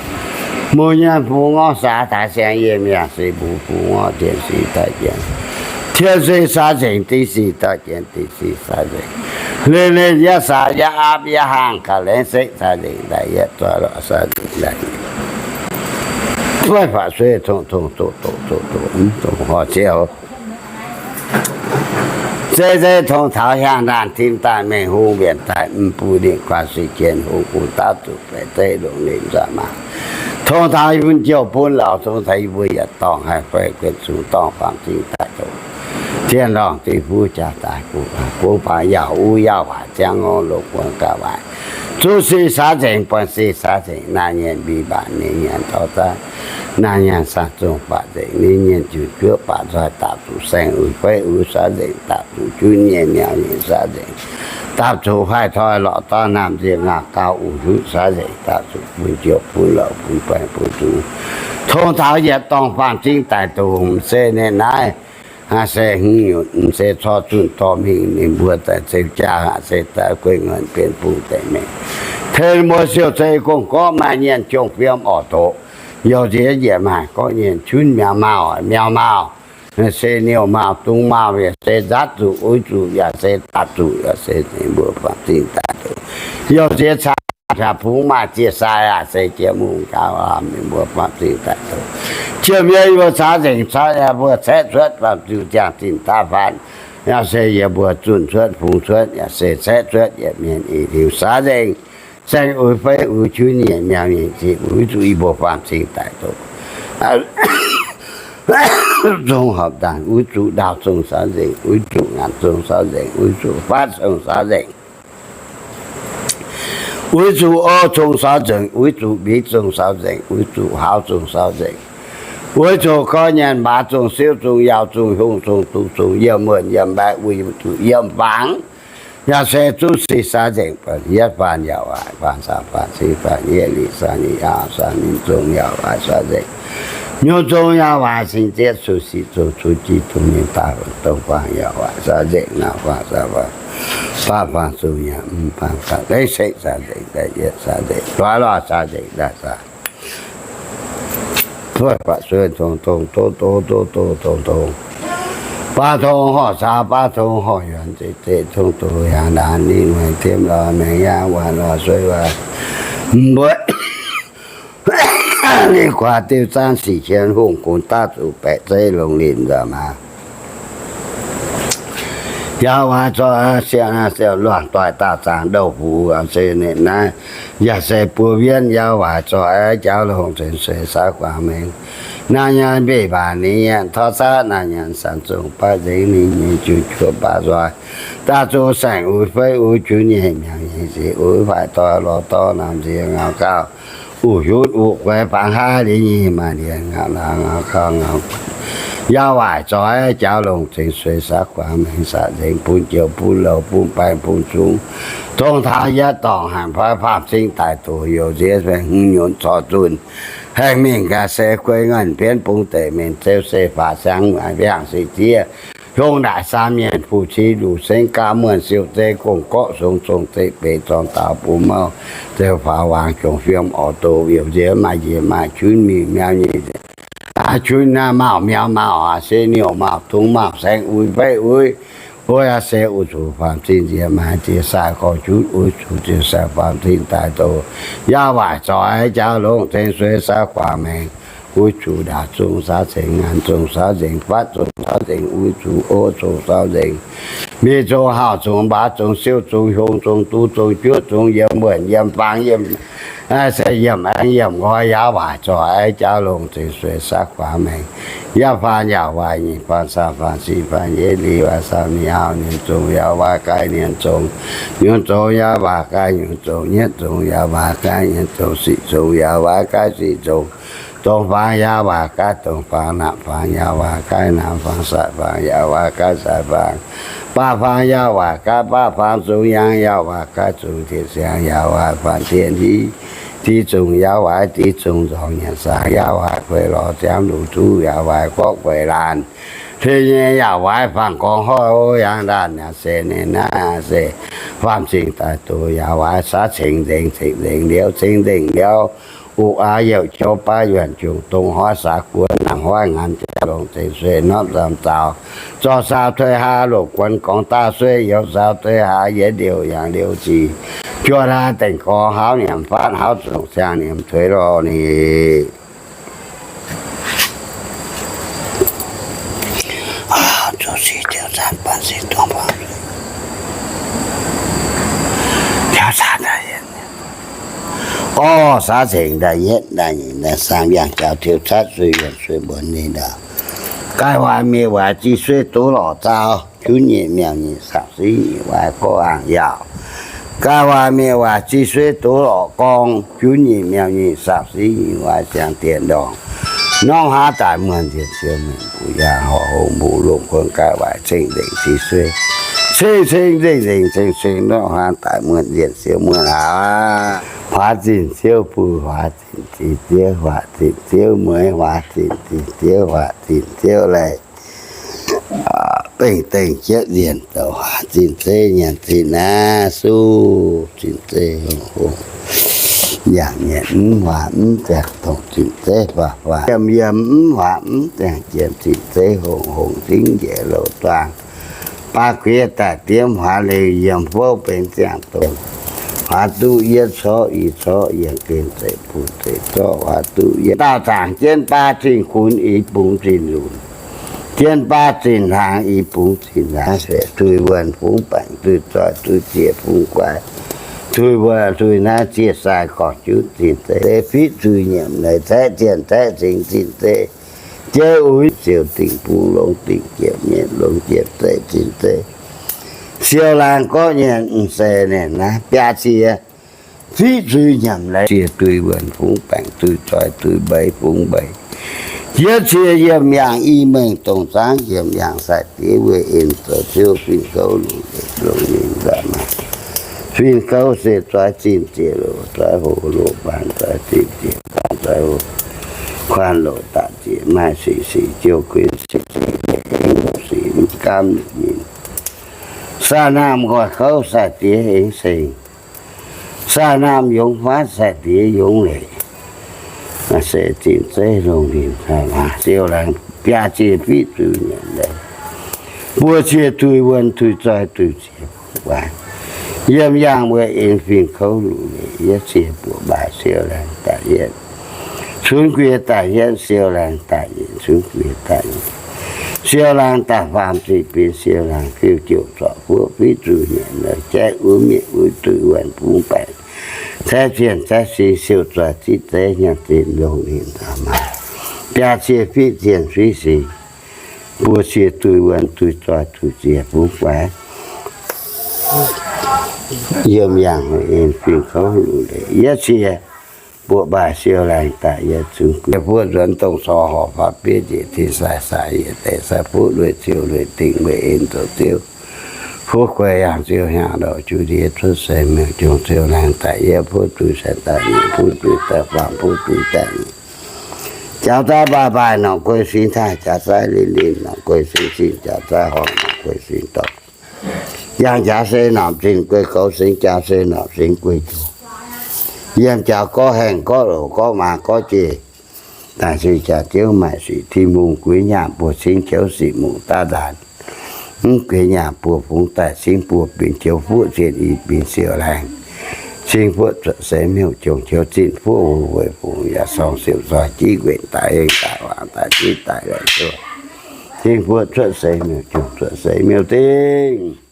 mbuo nyanc fungx ngorc saax taaix siang yiem yaac se mbuo fungx ngorc tien si daaih jien, tien si saux nzengc, div si daaih jien, div si saux nzengc, leiz leiz yietv saax yietv aapv yietv haangh, ga'naaiv sekv saux nzengc daaih yietv, zoih lorqc saux nzengc daaih yietv, faix faatv sueih tongx tongx doqc doqc doqc doqc mv dongc horc ziouc, zei zei tongx taux hiaangx ndaangc tim daaih mengh hung mbienc daaih mv buv ninh guanh suiv jien hung bun daav zuqc baeqc zeiv longc ninh nzauh maah. Tongx taux yie bun jouh bun lorz, tongx taux yie mbuo yietc dorngh haih fei guenx zungh dorngh faam-cing daaih doqc, zien lorngh div fuqv jaa daaih guv guv baac yaac uv yaac waaic ziangv ngorc longc guanh gauh waaic, zuqc sic saax nzengc, buonc sic saax nzengc, naaiv nyienh mbiv mbaanc, ninh nyienh torv zaav, naaiv nyienh saah zongh baac nzengc, ninh nyienh juqc juoqv baac nzoih, dapc zuqc saeng uix feiv uix saax nzengc, dapc zuqc junv nyei miaux nyei saax nzengc, dapc zuqc faix toi lorqc dorv naamh nziex ngaauc gauh uix hiuv saax nzengc, dapc zuqc bun jouh bun lorz bun baengh bun zungv, tongx taux yietc dorngh faam-cing daic dungz se ninh naaiv se hmz nyutc, se corc zunh dorh mingh ninh mbuo daaih ceu jaa, se daaih guei ngorn benx bung deix mengh. Tengx mbuo siou zei gong-gorqv maaih nyienh jong fiem orqc doqc, youh nziex njiec maaih gorqv nyienh cunv miaux maauh, miaux maauh, se niouh maauh, dungz maauh, yaac se nzaatv zuqc, uix zuqc, yaac se dapc zuqc, yaac se ninh mbuo faam-cing daaih doqc. Youh nziex caa fungx maaih ziex sai aac, se jiex mungh gaax lamh ninh mbuo faam-cing daaih doqc. Jiem yie mbuo caux nzengc caux yie mbuo caeqv cuotv faam-cing ziangh zinh daav faanv, yaac se yie mbuo zunh cuotv fungx cuotv, yaac se caeqv cuotv yietc mienh i liuz saax nzengc. Saeng uix feiv uix cunv nyei miaux nyei ziqc uix zuqc yie mbuo faam-cing daaih doqc. Zong horpc ndaangc uix zuqc ndaauh zong saax nzengc, uix zuqc ngaanc zong saax nzengc, uix zuqc faatv zong saax nzengc, uix zuqc o zong saax nzengc, uix zuqc mbiz zong saax nzengc, uix zuqc hauz zong saax nzengc, uix zuqc gorx nyanc mbaaz zong siouv zong yaauh zong hiong zong duqv zong yiem wuonh yiem mbaeqc uix zuqc yiem fangx. Yaac se zuqv sic saax nzengc, yietv faanh yaac waaic, faanh saang faanh cing faanh yietv lic saang nyic aah saang ninh zong yaac waaic saax nzengc, nyungc zong yaac waaic cing zieqv cuotv sic zong cuotv jiv dongh mienh daaih dongh faang yaac waaic saax nzengc, naaiv faang saax faang, faang faang zong yaac mv faang faang leiz sekv saax nzengc daaih yietv saax nzengc, doix lorh saax nzengc daaih saax. Cuotv baac sueih tongx tongx doqc doqc doqc doqc tongx tongx, baac tongx horc caux baav tongx horc yuonx zeiv zeiv tongx doqc hiaangx ndaanx ninh mueiz tiemv lorz maengx yaangh waanc lorz sueih waanc, mbuo ninh guaax diuh zaanv sic qienx hungh gunx daav zuqc baeqc zeiv longc linh nzauh maah. Yaac waaic zoih siang siang luangh doic daauh zaangc ndouh fux se ninh naaiv, yaac se buo wienv yaac waaic zoih jaaux longc ceng sueih saax guangc mengh. Naaiv nyanc mbeix mbaanc ninh nyanc torv zaqv, naaiv nyanc sanc zong baav nzengc ninh nyei juqv juoqv baac nzoih. Daaih zoux saeng uix feiv uix junv nyei miaux nyei ziqc uix faix doix lorz dorv naamh nziex ngaux gauh uix hiuv uix gueix fangx haav liuz nyei maaih lienz ngaux laangz ngaux gauh ngaux yaac waaic zoih jaaux longc ceng sueih saax guangc mengh saax nzengc bun joux bun louc bun baengh bun zungv, dongh taux yietv dorngc hanc fai faam-cing daaih doqc youc nziex hmz nyunc corc zunh haengh mingh gaax se guei ngorn bienv bung deic mingh zeu se faatv siang maaih mbiaangx se ziev hiong ndaaic saam mienh fu-ci luc sengv gaav muonh siou zei gong-gorqv song zong zeiv beix zorng daaux bun mouh zeu faaux waangc jongc fiem orqc doqc youc nziex maaih njiec maaih cunv mingh miaux nyei cunv naaiv maauh miaux maauh aac se niouh maauh dungz maauh saeng uix feiv uix, o yaac se uix zuqc faam-cing nziex maaih ziex sai gorx-junv uix zuqc ziex sai faam-cing daaih doqc, yaac waaic zoih jaaux longc ceng sueih saax guangc mengh. uix zuqc ndaauc zong saau nzengc, ngaanc zong saau nzengc, fatv zong saau nzengc, uix zuqc o zong saau nzengc, mienh zong hauh zong mbaaz zong siou zong hiong zong du zong juoqv zong yiem wuonh yiem fangx yiem se yiem aengx yiem nqoi yaauv waaic zorc aengx jauv longx zengc sueih sav guaax maengx. Yaac faang yaac waaic nyic faang saah faang sic faang yietv liz waaic saau ninh auv nyienz zong yaac waaic gaaiv nyienz zong, nyunc zong yaac waaic gaaiv nyunc zong, nyietv zong yaac waaic gaaiv nyienz zong, sic zong yaac waaic gaaiv sic zong, dongh faang yaac waaic gaaiv dongh faang, naamh faang yaac waaic gaaiv naamh faang, saaic faang yaac waaic gaaiv saaic faang, baav faang yaac waaic gaaiv baav faang, zong yangh yaac waaic gaaiv zong, tien siangx yaac waaic faang, tien hiv, div zong yaac waaic div zong, nzorngx nyanc saangx yaac waaic gueic lorz, ziangx luc zuqv yaac waaic gorqv gueic laanh, tien nyei yaac waaic faang gorngv horv yangh ndaanh yaac se ninh naaiv se faam zingh daaih doz yaac waaic sav cengx nzengc cengx nzengc liuz cengx nzengc liuz, uqc aax youc qouv baav yuonh jungx dongh hoiv saax guon naamh hoiv ngaanc jaax longx zengc sueih norm nzamc zaux, zorc saau tuix haa loc guon gorngv daav sueih youz saau tuix haa yietv liouh yangh liouh zic, juoqv haa dengc gorx haauv nyiemc fatv haauv zongc siang nyiemc tuix lorh ni. Orv, sav cengx da'yietv da'nyeic da'saam yangh jaux tiuv catv sueih yuonh sueih mbuonx ninh ndau. Gaih waac mienh waac zih sueih doz lorqc zaux, juv nyeic miauh nyeic saapv siqv nyeic waaic gorngv angc yaauc. Gaih waac mienh waac zih sueih doz lorqc gorngv, juv nyeic miauh nyeic saapv siqv nyeic waaic siang diex ndorngc. Norm hnangv daaih muonh nzienh siou mengh mbuo yangh horc hungh mbuo longc kuonx gaih waaic ceng nzengc zih sueih, ceng ceng nzengc nzengc ceng ceng norm hnangv daaih muonh nzienh siou muonh aav. Huaax zinh ziouv buo, huaax zinh zinh ziouv, huaax zinh ziouv mueiz, huaax zinh zinh ziouv, huaax zinh ziouv laih. Bengh dengh jietv nzienh douc huaax zinh zeiv nyanc zinh naaiv suv zinh zeiv hungh hungh, yangh nyanc mv huaax mv ziangh dongh zinh zeiv faah faah, yiem yiem mv huaax mv ziangh jiem zinh zeiv hungh hungh, zingv njiec louh duangh baav guiev daaih diemv huaax lengh yiem fouv benx ziangh dongh, huaax duqv yietv corc i corc yiem gen zeiv buv zeiv zorqv huaax duqv yietv daauh zaangc jienv baav zinh gunx i bungx zinh lunc, jienv baav zinh hnaangx i bungx zinh hnaangx, se duih wuonh fungx baengc duih zoih duih ziec fungx guaix, duih wuonh duih naaiv ziec sai gorx junv zinh zeiv, fiqv zuiz nyiemc leiz caeqv zienh caeqv cingx zinh zeiv, jeiv uix siou dingc bung longx dingc jiex mietc longx jiex zeiv zinh zeiv. Siou laangh gorqv nyienh m'seix naaic naaiv biaa cie fiqv zuiz nyiemc leiz cie duih wuonh fungx baengc duih zoih duih mbeix fungx mbeix. Yietv cie yiem yaangh i mengh dongh zaangv yiem yaangh sai-diex weih en zoux ziouv fingx gouv lungh ndiev longx ninh nzaac maah. Fingx gouv se zoih zinh ziec loc zoih hoc loc baanc zoih zinh ziec baanc zoih hoc, kuanx loc daaih ziec maaih sic sic jouh kuinx sic sic sic mv gaamv nyinh. Saah naamh nqoi gouv sai-diex hengx seng, saah naamh yungz fatv sai-diex yungz leic. Se zinh zeiv longx ninh nzaac maah. Siou laangh biaa cie fiqv zuiz nyiemc leiz, buo cie duih wuonh duih zoih duih ziec fungx guaix. Yiem yaangh weih en fingx kouv luc leic, yietv cie buoqc mbaaix siou laangh daaih yietv, cunx guie daaih yietv siou laangh daaih yietv, cunx guie daaih yietv, siou laangh daaih faam ziqc binc siou laangh fiuv jouc zorc fuoqv fiqv zuiz nyanc la'jaiv uix mietc uix duih wuonh bungx baengc caeqv zienh caeqv sing siou zoih zinh zeiv nyanc zinh longx ninh nzaac maah. Biaa cie fiqv zienh fiqv sing, buo cie duih wuonh duih zoih duih ziec fungx guaix. Yiem yaangh en fingx kouv luc leic, yietv cie buoqc mbaaix siou laangh daaih yietv cunx guie fuoqv nzuonx dongh corc horc faaux bieiv njiec tin sai sai yietc deix sai fuqv lueic ziouc lueic dingc weih en zoux ziouv. Fuqv guei yangh ziouv hnyangx-lorqc juv ndiev cuotv seix mengh jungx siou laangh daaih yietv fuqv duih sai daaih nyic fuqv duih daaih faam fuqv duih daaih nyic. Jaux zaaix mbaaih mbaaih norqc guei singx taaih, jaux zaaix linh linh norqc guei singx zinh, jaux zaaix horngc norqc guei singx dorngc. Yangh jaax se norqc zinh guei goux singx, jaax se norqc singx guei joux. Yiem jaax gorqv haengh gorqv loc gorqv maaz gorqv jiex, daaih se jaax ziouv maaic sic tin mungh guix nyaanh buoz cingv joux sic mungh daav ndaanx. Mv gueix nyaanh buoz fungx daaih cingv buoz binc joux fuqv zienh i binc siou laangh. Cing buoqv cuotv seix miuc-jungh, qiou zinh fuqv weic fungx yaac sorng siouc nzoih jiv nquenc daaih, eng daaih waangc daaih, jiv daaih laengz duqv. Cing buoqv cuotv seix miuc-jungh, cuotv seix miuc-dingh.